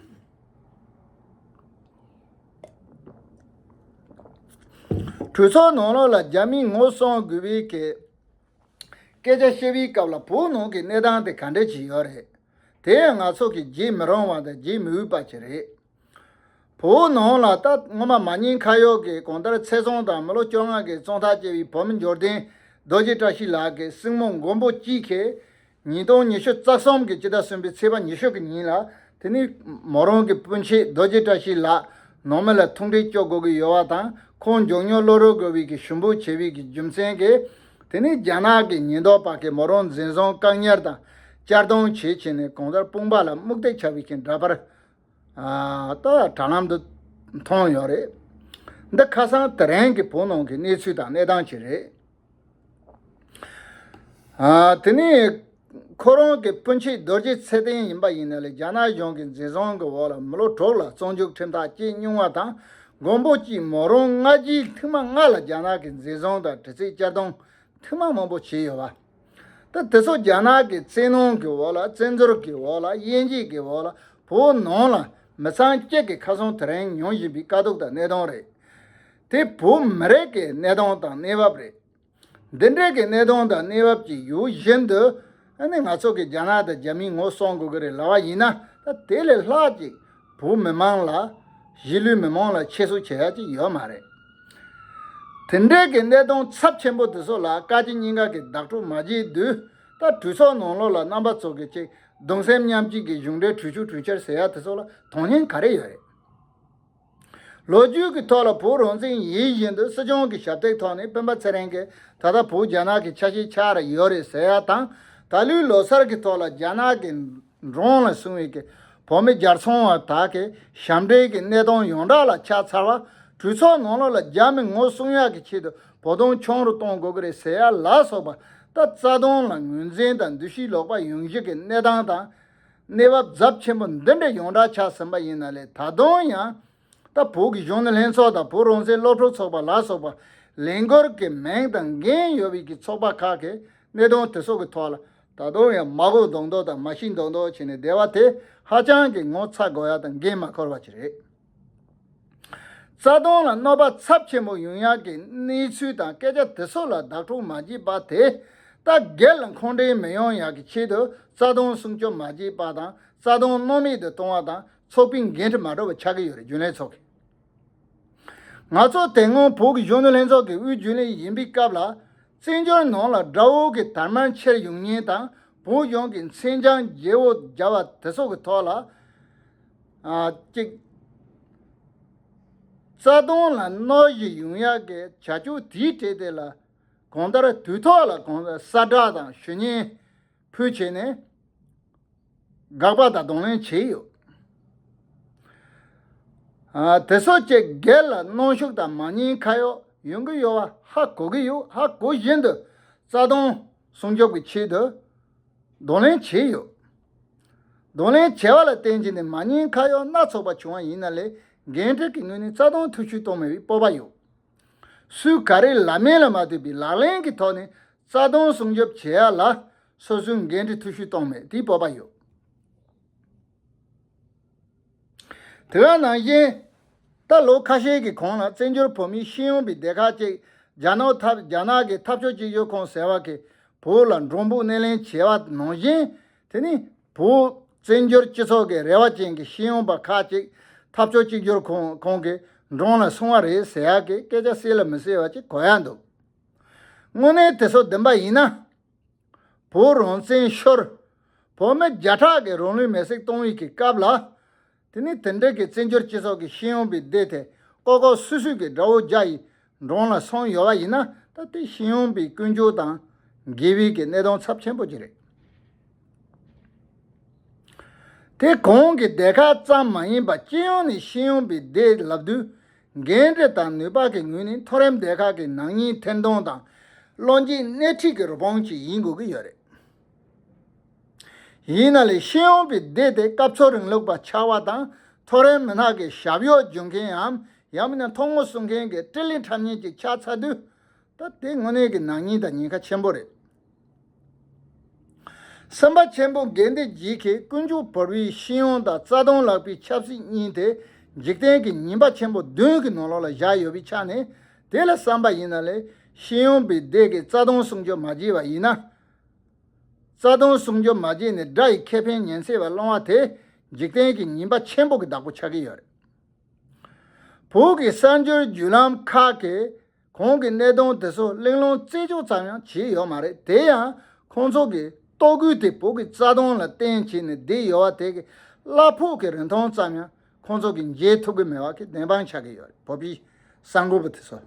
གྲོས་ཚོགས་ནང་ལོགས་ལ་རྒྱ་མིས་ངོ་སྲུང་དགོས་པའི་གི་སྐད་ཆ་བཤད་པའི་སྐབས་ལ་བོད་ནང་གི་གནས་སྟངས་དེ་ག་འདྲ་ཅིག་ཡོད་རེད། དེ་ཡང་ང་ཚོ་གིས་བརྗེད་མི་རུང་བ་དང་བརྗེད་མི་འོས་པ་ཅིག་རེད། བོད་ནང་ལ་ད་སྔོན་མ་མ་ཉེས་ཁ་གཡོག་གི་གང་ལྟར་ཚེ་སྲོག་དང་མི་ལོ་བཅོ་ལྔ་གི་བཙོན་ཐག་བཅད་པའི་བོད་མི་འབྱོར་ལྡན་རྡོ་རྗེ་བཀྲ་ཤིས་ལགས་ཀྱི་སྲིང་མོ་མགོན་པོ་སྐྱིད་ཀྱིས། ཉིས་སྟོང་ཉི་ཤུ་རྩ་གསུམ་གྱི་སྤྱི་ཟླ་གསུམ་པའི་ཚེས་པ་ཉི་ཤུ་གི་ཉིན་ལ། དེ་ནི་མོ་རང་གི་སྤུན་མཆེད་རྡོ་རྗེ་བཀྲ་ཤིས་ལགས་ནང་མི་ལ་ཐུག་འཕྲད་བཅོ་དགོས་ཀྱི་ཡོད་པ་དང་། ཁོང་མགྱོགས་མྱུར་གློད་གྲོལ་དགོས་པའི་གི་ཞུ་འབོད་བྱས་པའི་གི་རྒྱུ་མཚན་གྱིས། དེ་ནི་རྒྱ་ནག་གི་ཉེན་རྟོག་པ་གིས་མོ་རང་འཛིན་བཟུང་བཀག་ཉར་དང་བཅར་གདོང་བྱས་བྱས་ནས་གང་ལྟར་དཔུང་པ་ལ་རྨུག་རྡེག་བྱ་བའི་གི་འདྲ་པར། ཨ། ད་དྲ་ལམ་དུ་མཐོང་ཡོད་རེད། འདི་ཁ་སང་དེ་རིང་གི་བོད་ནང་གི་གནས་ཚུལ་དང་གནས་སྟངས་ཅིག་རེད། ཨ། དེ་ནས་ཁོ་རང་གི་སྤུན་མཆེད་རྡོ་རྗེ་ཚེ་བརྟན་ཡིན་པ་ཡིན་ན་ལས། རྒྱ་ནག་གཞུང་གི་འཛིན་བཟུང་གི་འོག་ལ་མི་ལོ་དྲུག་ལ་བཙོན་འཇུག་ཁྲིམས་ཐག་བཅད་མྱོང་བ་དང་། མགོན་པོ་སྐྱིད་མོ་རང་སྔ་རྗེས་ཐེངས་མ་ལྔ་ལ་རྒྱ་ནག་གི་འཛིན་བཟུང་དང་དྲི་རྩད་བཅར་གདོང་ཐེངས་མ་མང་པོ་བྱས་ཡོད་པ། ད་དེ་ཚོ་རྒྱ་ནག་གི་བཙན་གནོན་གྱི་འོག་ལ། བཙན་འཛུལ་གྱི་འོག་ལ། དབྱེ་འབྱེད་ཀྱི་འོག་ལ། བོད་ནང་ལ་མི་ཚང་གཅིག་གི་ཁ་སང་དེ་རིང་མྱོང་བཞིན་པའི་དཀའ་སྡུག་དང་གནས་སྟངས་རེད། དེ་བོད་མི་རིགས་ཀྱི་གནས་སྟངས་དང་གནས་བབ་རེད། འདི་འདྲའི་གི་གནས་སྟངས་དང་གནས་བབ་ཅིག་ཡོད་བཞིན་དུ། ཨ་ནི་ང་ཚོ་གི་རྒྱ་ནག་དང་རྒྱ་མིས་ངོ་སྲུང་དགོས་ཀྱི་རེད་ལབ་པ་ཡིན་ན། ད་དེ་ལས་ལྷག་ཅིག་བོད་མི་མང་ལ། གཞིས་ལུས་མི་མང་ལ་ཁྱད་གསོད་བྱེད་ཡ་ཅིག་ཡོད་མ་རེད། དེ་འདྲའི་གི་གནས་སྟངས་ཚབས་ཆེན་པོ་དེ་ཚོ་ལ་བཀའ་སྤྱི་གཉིས་ཀ་གི་བདག་སྤྲོད་མ་བྱས་དུས། ད་གྲོས་ཚོགས་ནང་ལོགས་ལ་རྣམ་པ་ཚོ་གི་ཅིག་གདུང་སེམས་མཉམ་སྐྱེད་ཀྱི་གཞུང་འབྲེལ་གྲོས་ཆོད་གྲོས་འཆར་ཟེར་ཡ་དེ་ཚོ་ལ་དོན་སྙིང་ག་རེ་ཡོད་རེད། ལོ་རྒྱུས་ཀྱི་ཐོག་ལ་བོད་རང་བཙན་ཡིན་བཞིན་དུ་སྲིད་སྐྱོང་གི་ཞབས་སྟེགས་ཐོག་ནས་སྤེན་པ་ཚེ་རིང་གིས་ད་ལྟ་བོད་རྒྱ་ནག་གི་ཆ་ཤས་ཆགས་ར་ཡོད་རེད་ཟེར་ཡ་དང་། ད་ལོའི་ལོ་གསར་གྱི་ཐོག་ལ་རྒྱ་ནག་གི་ཌོ་རོན་ལ་སོང་བའི་གི་བོད་མི་རྒྱལ་སྲུང་བ་དག་གི་ཞབས་འདྲེན་གྱི་གནས་སྟངས་ཡོངས་གྲགས་ལ་ཆ་ཚང་བ། གྲོས་ཚོགས་ནང་ལོགས་ལ་རྒྱ་མི་ངོ་སྲུང་ཡག་གི་ཆེད་དུ་བོད་དོན་ཆུང་རུ་གཏོང་དགོས་ཀྱི་རེད་ཟེར་ཡ་ལ་སོགས་པ། ད་རྩ་དོན་ལ་ངོས་འཛིན་དང་འདུ་ཤེས་ལོག་པ་ཡོང་གཞི་གི་གནས་སྟངས་དང་། གནས་བབ་ཚབས་ཆེན་པོ་འདི་འདྲ་ཡོངས་གྲགས་ཆགས་ཟིན་པ་ཡིན་ན་ལས། ད་དུང་ཡང་ད་བོད་ཀྱི་གཞོན་ནུ་ལྷན་ཚོགས་དང་བོད་རང་བཙན་སློབ་ཕྲུག་ཚོགས་པ་ལ་སོགས་པ་ལས་འགུལ་གྱི་མིང་དང་འགན་ཡོད་པའི་གི་ཚོགས་པ་ཁག་གིས་གནད་དོན་དེ་ཚོ་གི་ཐོག་ལ་ད་དུང་ཡང་མ་གོ་མདོག་མདོག་དང་མ་ཤེས་མདོག་མདོག་བྱས་ནས་བསྡད་པ་དེ་ཧ་ཅང་གི་ངོ་ཚ་དགོས་ཡ་དང་འགན་མ་འཁུར་བ་ཅིག་རེད། རྩ་དོན་ལ་གནོད་པ་ཚབས་ཆེན་པོ་ཡོང་ཡག་གི་གནས་ཚུལ་དང་སྐད་ཆ་དེ་ཚོ་ལ་བདག་སྤྲོད་མ་བྱས་པ་དེ། ད་སྒེར་ལ་འཁོན་འགྲན་མི་ཡོང་ཡག་གི་ཆེད་དུ་རྩ་དོན་སྲུང་སྐྱོབ་མ་བྱས་པ་དང་། རྩ་དོན་སྣང་མེད་དུ་གཏོང་བ་དང་། ཚོགས་པའི་འགན་འཁྲི་མ་སྒྲུབ་པ་ཆགས་ཀྱི་ཡོད་རེད། རྒྱུན་ལས་ཚོགས་ཀྱི། ང་ཚོ་དེ་སྔོན་བོད་ཀྱི་གཞོན་ནུ་ལྷན་ཚོགས་ཀྱི་དབུས་རྒྱུན་ལས་ཡིན་པའི་སྐབས་ལ། བཙན་བྱོལ་ནང་ལ་དགྲ་བོ་གི་དར་དམར་ཁྱེར་ཡོང་མཁན་དང་། བོད་གཞུང་གི་མཚན་བྱང་བརྗེ་བོ་རྒྱབ་པ་དེ་ཚོ་གི་ཐོག་ལ། ཨ། གཅིག་རྩ་དོན་ལ་གནོད་གཞི་ཡོང་ཡག་གི་བྱ་སྤྱོད་དེའི་གྲས་དེ་ལ་གང་ལྟར་དུས་ཐོག་ལ་གང་ལྟར་གསལ་བསྒྲགས་དང་ཞུ་སྙན་ཕུལ་བྱས་ནས་དགག་པ་དང་གདོང་ལེན་བྱས་ཡོད། ཨ། དེ་ཚོ་གཅིག་སྒེར་ལ་གནོན་ཤུགས་དང་མ་ཉེས་ཁ་གཡོག་ཡོང་གི་ཡོད་པ་ཧ་གོ་གི་ཡོད། ཧ་གོ་བཞིན་དུ་རྩ་དོན་སྲུང་སྐྱོབ་ཀྱི་ཆེད་དུ་གདོང་ལེན་བྱས་ཡོད། གདོང་ལེན་བྱས་པ་ལ་བརྟེན་བྱས་ནས་མ་ཉེས་ཁ་གཡོག་སྣ་ཚོགས་པ་བྱུང་བ་ཡིན་ན་ལས། འགན་འཁྲི་གི་ངོས་ནས་རྩ་དོན་ཐུབ་ཤུགས་གཏོང་མེད་པའི་སྤོབས་པ་ཡོད། སུས་ག་རེ་ལབ་མིན་ལ་མ་ལྟོས་པའི་ལག་ལེན་གྱི་ཐོག་ནས་རྩ་དོན་སྲུང་སྐྱོབ་བྱེད་ཡ་ལ་སོ་སོའི་འགན་འཁྲི་ཐུབ་ཤུགས་གཏོང་མེད་དེའི་སྤོབས་པ་ཡོད། དེ་ག་ནང་བཞིན། ད་ལོ་ཁ་ཤས་ཀྱི་གོང་ལ་བཙན་བྱོལ་བོད་མིའི་ཤེས་ཡོན་པའི་སྡེ་ཁག་ཅིག་རྒྱ་ནག་འཐབ། རྒྱ་ནག་གི་འཐབ་ཕྱོགས་གཅིག་གྱུར་ཁང་ཟེར་བ་གིས་བོད་ལ་མགྲོན་པོ་སྣེ་ལེན་བྱས་པ་ནང་བཞིན། དེ་ནི་བོད་བཙན་བྱོལ་སྤྱི་ཚོགས་ཀྱི་རེ་བ་ཅན་གྱི་ཤེས་ཡོན་པ་ཁག་ཅིག་འཐབ་ཕྱོགས་གཅིག་གྱུར་ཁང་ཁང་གི་མགྲོན་ལ་སོང་བ་རེད་ཟེར་ཡག་གི་སྐད་ཆ་གསལ་ལ་མི་གསལ་བ་ཅིག་གོ་ཡ་འདུག་དངོས་གནས་དེ་ཚོ་བདེན་པ་ཡིན་ན། བོད་རང་བཙན་ཤོར། བོད་མི་བརྒྱ་ཕྲག་གི་རང་ལུས་མེར་སྲེག་གཏོང་བའི་གི་སྐབས་ལ། དེ་ནི་དེ་འདྲ་གི་བཙན་བྱོལ་སྤྱི་ཚོགས་ཀྱི་ཤེས་ཡོན་པའི་སྡེ་དེ་ཀོ་ཀོ་སུ་སུ་གི་དགྲ་བོ་རྒྱ་ཡི་འགྲམ་ལ་སོང་ཡོད་པ་ཡིན་ན། ད་དེ་ཤེས་ཡོན་པའི་ཀུན་སྤྱོད་དང་འགལ་བའི་གི་གནད་དོན་ཚབས་ཆེན་པོ་ཅིག་རེད། དེ་གོང་གི་སྡེ་ཁག་ཙམ་མ་ཡིན་པར་སྤྱི་ཡོངས་ནས་ཤེས་ཡོན་པའི་སྡེ་ལབ་དུས། འགན་འཁྲི་དང་ནུས་པ་གི་ངོས་ནས་མཐོ་རིམ་སྡེ་ཁག་གི་ནག་ཉེས་འཐེར་འདོན་དང་། བློ་འགྱོད་སྣེ་ཁྲིད་ཀྱི་རུ་དཔོན་ཅིག་ཡིན་དགོས་ཀྱི་ཡོད་རེད། ཡིན་ན་ལས་ཤེས་ཡོན་པའི་སྡེ་དེ་སྐབས་འཚོལ་རིང་ལུགས་པ་ཆགས་པ་དང་། མཐོ་རིམ་མི་སྣ་གི་ཞབས་གཡོག་རྒྱུག་མཁན་འམ། ཡང་མིན་ན་མཐོང་ངོ་སྲུང་མཁན་གྱི་ཏྲི་ལི་ཁྲམ་ཉེས་ཅིག་ཆགས་ཚར་དུས། ད་དེ་དངོས་གནས་ཀྱི་ནག་ཉེས་དང་ཉེན་ཁ་ཆེན་པོ་རེད། སེམས་པ་ཆེན་པོ་དགེ་འདུན་གྱིས་ཀྱི་ཀུན་སྤྱོད་བོར་བའི་ཤེས་ཡོན་དང་རྩ་དོན་བརླག་པའི་ཆབ་སྲིད་གཉིས་དེ་འཇིག་རྟེན་གྱི་ཉེས་པ་ཆེན་པོ་བདུན་གྱི་ནང་ལོགས་ལ་བཞག་ཡོད་པའི་ཆ་ནས། དེ་ལ་བསམ་པ་ཡིན་ན་ལས་ཤེས་ཡོན་པའི་སྡེ་གི་རྩ་དོན་སྲུང་སྐྱོབ་མ་བྱས་པ་ཡིན་ན། རྩ་དོན་སྲུང་སྐྱོབ་མ་བྱས་ནས་དགྲ་ཡི་ཁེ་ཕན་ཉེན་སྲིད་པ་སློང་བ་དེ་འཇིག་རྟེན་གྱི་ཉེས་པ་ཆེན་པོ་གི་བདག་པོ་ཆགས་ཀྱི་ཡོད་རེད། བོད་ཀྱི་གསར་འབྱོར་བརྒྱུད་ལམ་ཁག་གིས་གོང་གི་གནད་དོན་དེ་ཚོ་གླེང་སློང་རྩད་གཅོད་ཙམ་ཡང་བྱས་ཡོད་མ་རེད། དེ་ཡང་ཁོང་ཚོ་གི་ལྟོ་གོས་དེ་བོད་ཀྱི་རྩ་དོན་ལ་བརྟེན་བྱས་ནས་བསྡད་ཡོད་པ་དེ་གི་གླ་ཕོགས་ཀྱི་རིན་ཐང་ཙམ་ཡང་ཁོང་ཚོ་གི་འཇལ་ཐུབ་ཀྱི་མེད་པ་གི་བདེན་དཔང་ཆགས་ཀྱི་ཡོད་རེད། བོད་པའི་གསར་འགོད་པ་དེ་ཚོ།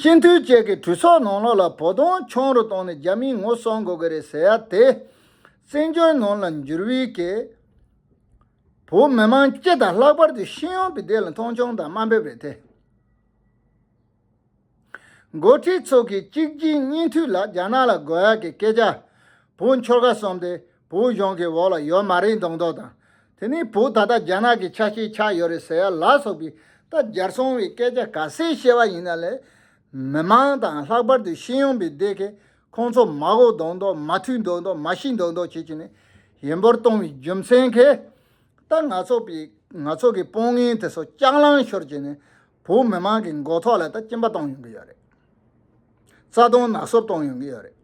སྤྱི་འཐུས་བཅས་ཀྱི་གྲོས་ཚོགས་ནང་ལོགས་ལ་བོད་དོན་ཆུང་རུ་བཏང་ནས་རྒྱ་མིས་ངོ་སྲུང་དགོས་ཀྱི་རེད་ཟེར་ཡ་དེ། བཙན་བྱོལ་ནང་ལ་འགྱུར་བའི་གི་བོད་མི་མང་སྤྱི་དང་ལྷག་པར་དུ་ཤེས་ཡོན་པའི་སྡེ་ལ་མཐོང་ཆུང་དང་དམའ་འབེབས་རེད་དེ། འགོ་ཁྲིད་ཚོ་གིས་གཅིག་རྗེས་གཉིས་མཐུད་ལ་རྒྱ་ནག་ལ་དགོས་ཡག་གི་སྐད་ཆ། བོད་ཆོལ་ཁ་གསུམ་དེ་བོད་གཞུང་གི་འོག་ལ་ཡོད་མ་རེད་མདོག་མདོག་དང་། དེ་ནས་བོད་ད་ལྟ་རྒྱ་ནག་གི་ཆ་ཤས་ཆགས་ཡོད་རེད་ཟེར་ཡ་ལ་སོགས་པའི་ད་སྦྱར་སོང་བའི་སྐད་ཆ་ག་ཚད་བཤད་པ་ཡིན་ན་ལས། མི་མང་དང་ལྷག་པར་དུ་ཤེས་ཡོན་པའི་སྡེ་གིས་ཁོང་ཚོ་མ་གོ་མདོག་མདོག་མ་ཐོས་མདོག་མདོག་མ་ཤེས་མདོག་མདོག་བྱེད་ཀྱི་ནས་ཡིན་པར་གཏོང་བའི་རྒྱུ་མཚན་གྱིས། ད་ང་ཚོ་པའི་ང་ཚོ་གི་དཔང་ཡོན་དེ་ཚོ་ལྕགས་ལམ་ཤོར་གྱི་ནས་བོད་མི་མང་གི་མགོ་ཐོག་ལ་ད་སྐྱིན་པ་གཏོང་ཡོང་གི་ཡོད་རེད། རྩ་དོན་ནག་སོར་གཏོང་ཡོང་གི་ཡོད་རེད།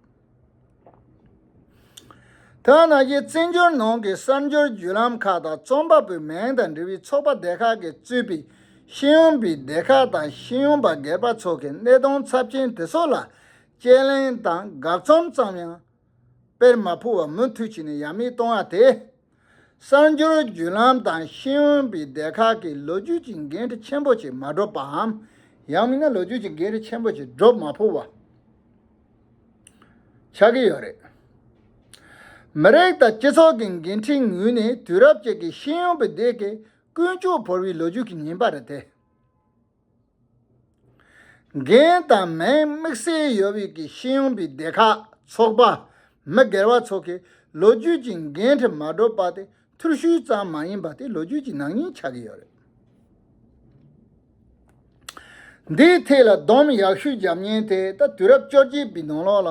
དེ་ནང་བཞིན་བཙན་བྱོལ་ནང་གི་གསར་འབྱོར་བརྒྱུད་ལམ་ཁག་དང་རྩོམ་པ་པོའི་མིང་དང་འབྲེལ་བའི་ཚོགས་པ་སྡེ་ཁག་གིས་གཙོས་པའི་ཤེས་ཡོན་པའི་སྡེ་ཁག་དང་ཤེས་ཡོན་པ་སྒེར་པ་ཚོ་གི་གནད་དོན་ཚབས་ཆེན་དེ་ཚོ་ལ་དཔྱད་གླེང་དང་དགག་རྩོམ་ཙམ་ཡང་སྤེལ་མ་ཕོད་པར་མུ་མཐུད་བྱས་ནས་ཡ་མེད་གཏོང་ཡ་དེ། གསར་འབྱོར་བརྒྱུད་ལམ་དང་ཤེས་ཡོན་པའི་སྡེ་ཁག་གིས་ལོ་རྒྱུས་ཀྱི་འགན་འཁྲི་ཆེན་པོ་ཞིག་མ་སྒྲུབ་པའམ། ཡང་མིན་ན་ལོ་རྒྱུས་ཀྱི་འགན་འཁྲི་ཆེན་པོ་ཞིག་སྒྲུབ་མ་ཕོད་པ་ཆགས་ཀྱི་ཡོད་རེད། མི་རིགས་དང་སྤྱི་ཚོགས་ཀྱི་འགན་འཁྲིའི་ངོས་ནས་དུས་རབས་གཅིག་གི་ཤེས་ཡོན་པའི་སྡེ་གིས་ཀུན་སྤྱོད་བོར་བའི་ལོ་རྒྱུས་ཀྱི་ཉེས་པ་རེད་དེ། འགན་དང་མིང་དམིགས་བསལ་ཡོད་པའི་གི་ཤེས་ཡོན་པའི་སྡེ་ཁག་ཚོགས་པ་མི་སྒེར་བ་ཚོ་གིས་ལོ་རྒྱུས་ཀྱི་འགན་འཁྲི་མ་སྒྲུབ་པ་དེ་འཐུས་ཤོར་ཙམ་མ་ཡིན་པ་དེ་ལོ་རྒྱུས་ཀྱི་ནག་ཉེས་ཆགས་ཀྱི་ཡོད་རེད། འདིའི་ཐད་ལ་སྡོམ་ཡག་ཤོས་བརྒྱབ་མཁན་དེ་ད་དུས་རབས་བཅོ་བརྒྱད་པའི་ནང་ལོགས་ལ་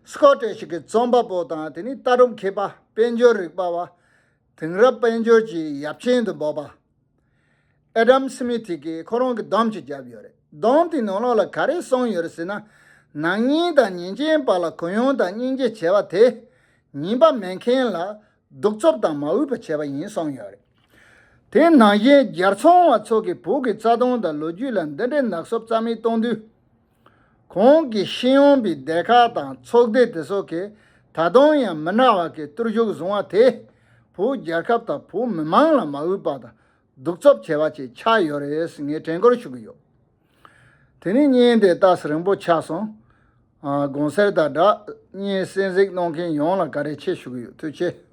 སྐོ་ཊིཤ་གི་རྩོམ་པ་པོ་དང་དེ་ནི་ལྟ་གྲུབ་མཁས་པ་དཔལ་འབྱོར་རིག་པ་བ་དེང་རབས་དཔལ་འབྱོར་གྱི་ཡབ་ཆེན་དུ་འབོད་པ། ཨེ་ཌམ་སི་མི་ཐི་གིས་ཁོ་རང་གི་སྡོམ་ཅིག་བརྒྱབ་ཡོད་རེད། སྡོམ་དེའི་ནང་ལོགས་ལ་ག་རེ་གསུངས་ཡོད་རེད་ཟེར་ན། ནག་ཉེས་དང་ཉེས་ཅན་པ་ལ་གུ་ཡངས་དང་སྙིང་རྗེ་བྱས་པ་དེ། ཉེས་པ་མེད་མཁན་ལ་གདུག་རྩུབ་དང་མ་འོས་པ་བྱས་པ་ཡིན་གསུངས་ཡོད་རེད། དེ་ནང་བཞིན་སྦྱར་ཚོང་བ་ཚོ་གིས་བོད་ཀྱི་རྩ་དོན་དང་ལོ་རྒྱུས་ལ་འདི་འདྲའི་ནག་སོབ་རྩ་མེད་གཏོང་དུས། གོང་གི་ཤེས་ཡོན་པའི་སྡེ་ཁག་དང་ཚོགས་སྡེ་དེ་ཚོ་གིས་ད་དུང་ཡང་མི་སྣང་བ་གི་བརྟུལ་ཞུགས་བཟུང་བ་དེ། བོད་རྒྱལ་ཁབ་དང་བོད་མི་མང་ལ་མ་འོས་པ་དང་གདུག་རྩུབ་ཆེ་བ་ཅིག་ཆགས་ཡོད་རེད་ཟེར་ངས་དྲན་སྐུལ་ཞུ་གི་ཡོད། དེ་ནས་བརྙན་དེ་ལྟ་ས་རིང་པོ་ཆགས་སོང་། ཨ། དགོངས་སེལ་དང་སྦྲགས་བརྙན་གསན་གཟིགས་གནང་མཁན་ཡོངས་ལ་བཀའ་དྲིན་ཆེ་ཞུ་གི་ཡོད། ཐུགས་རྗེ་ཆེ།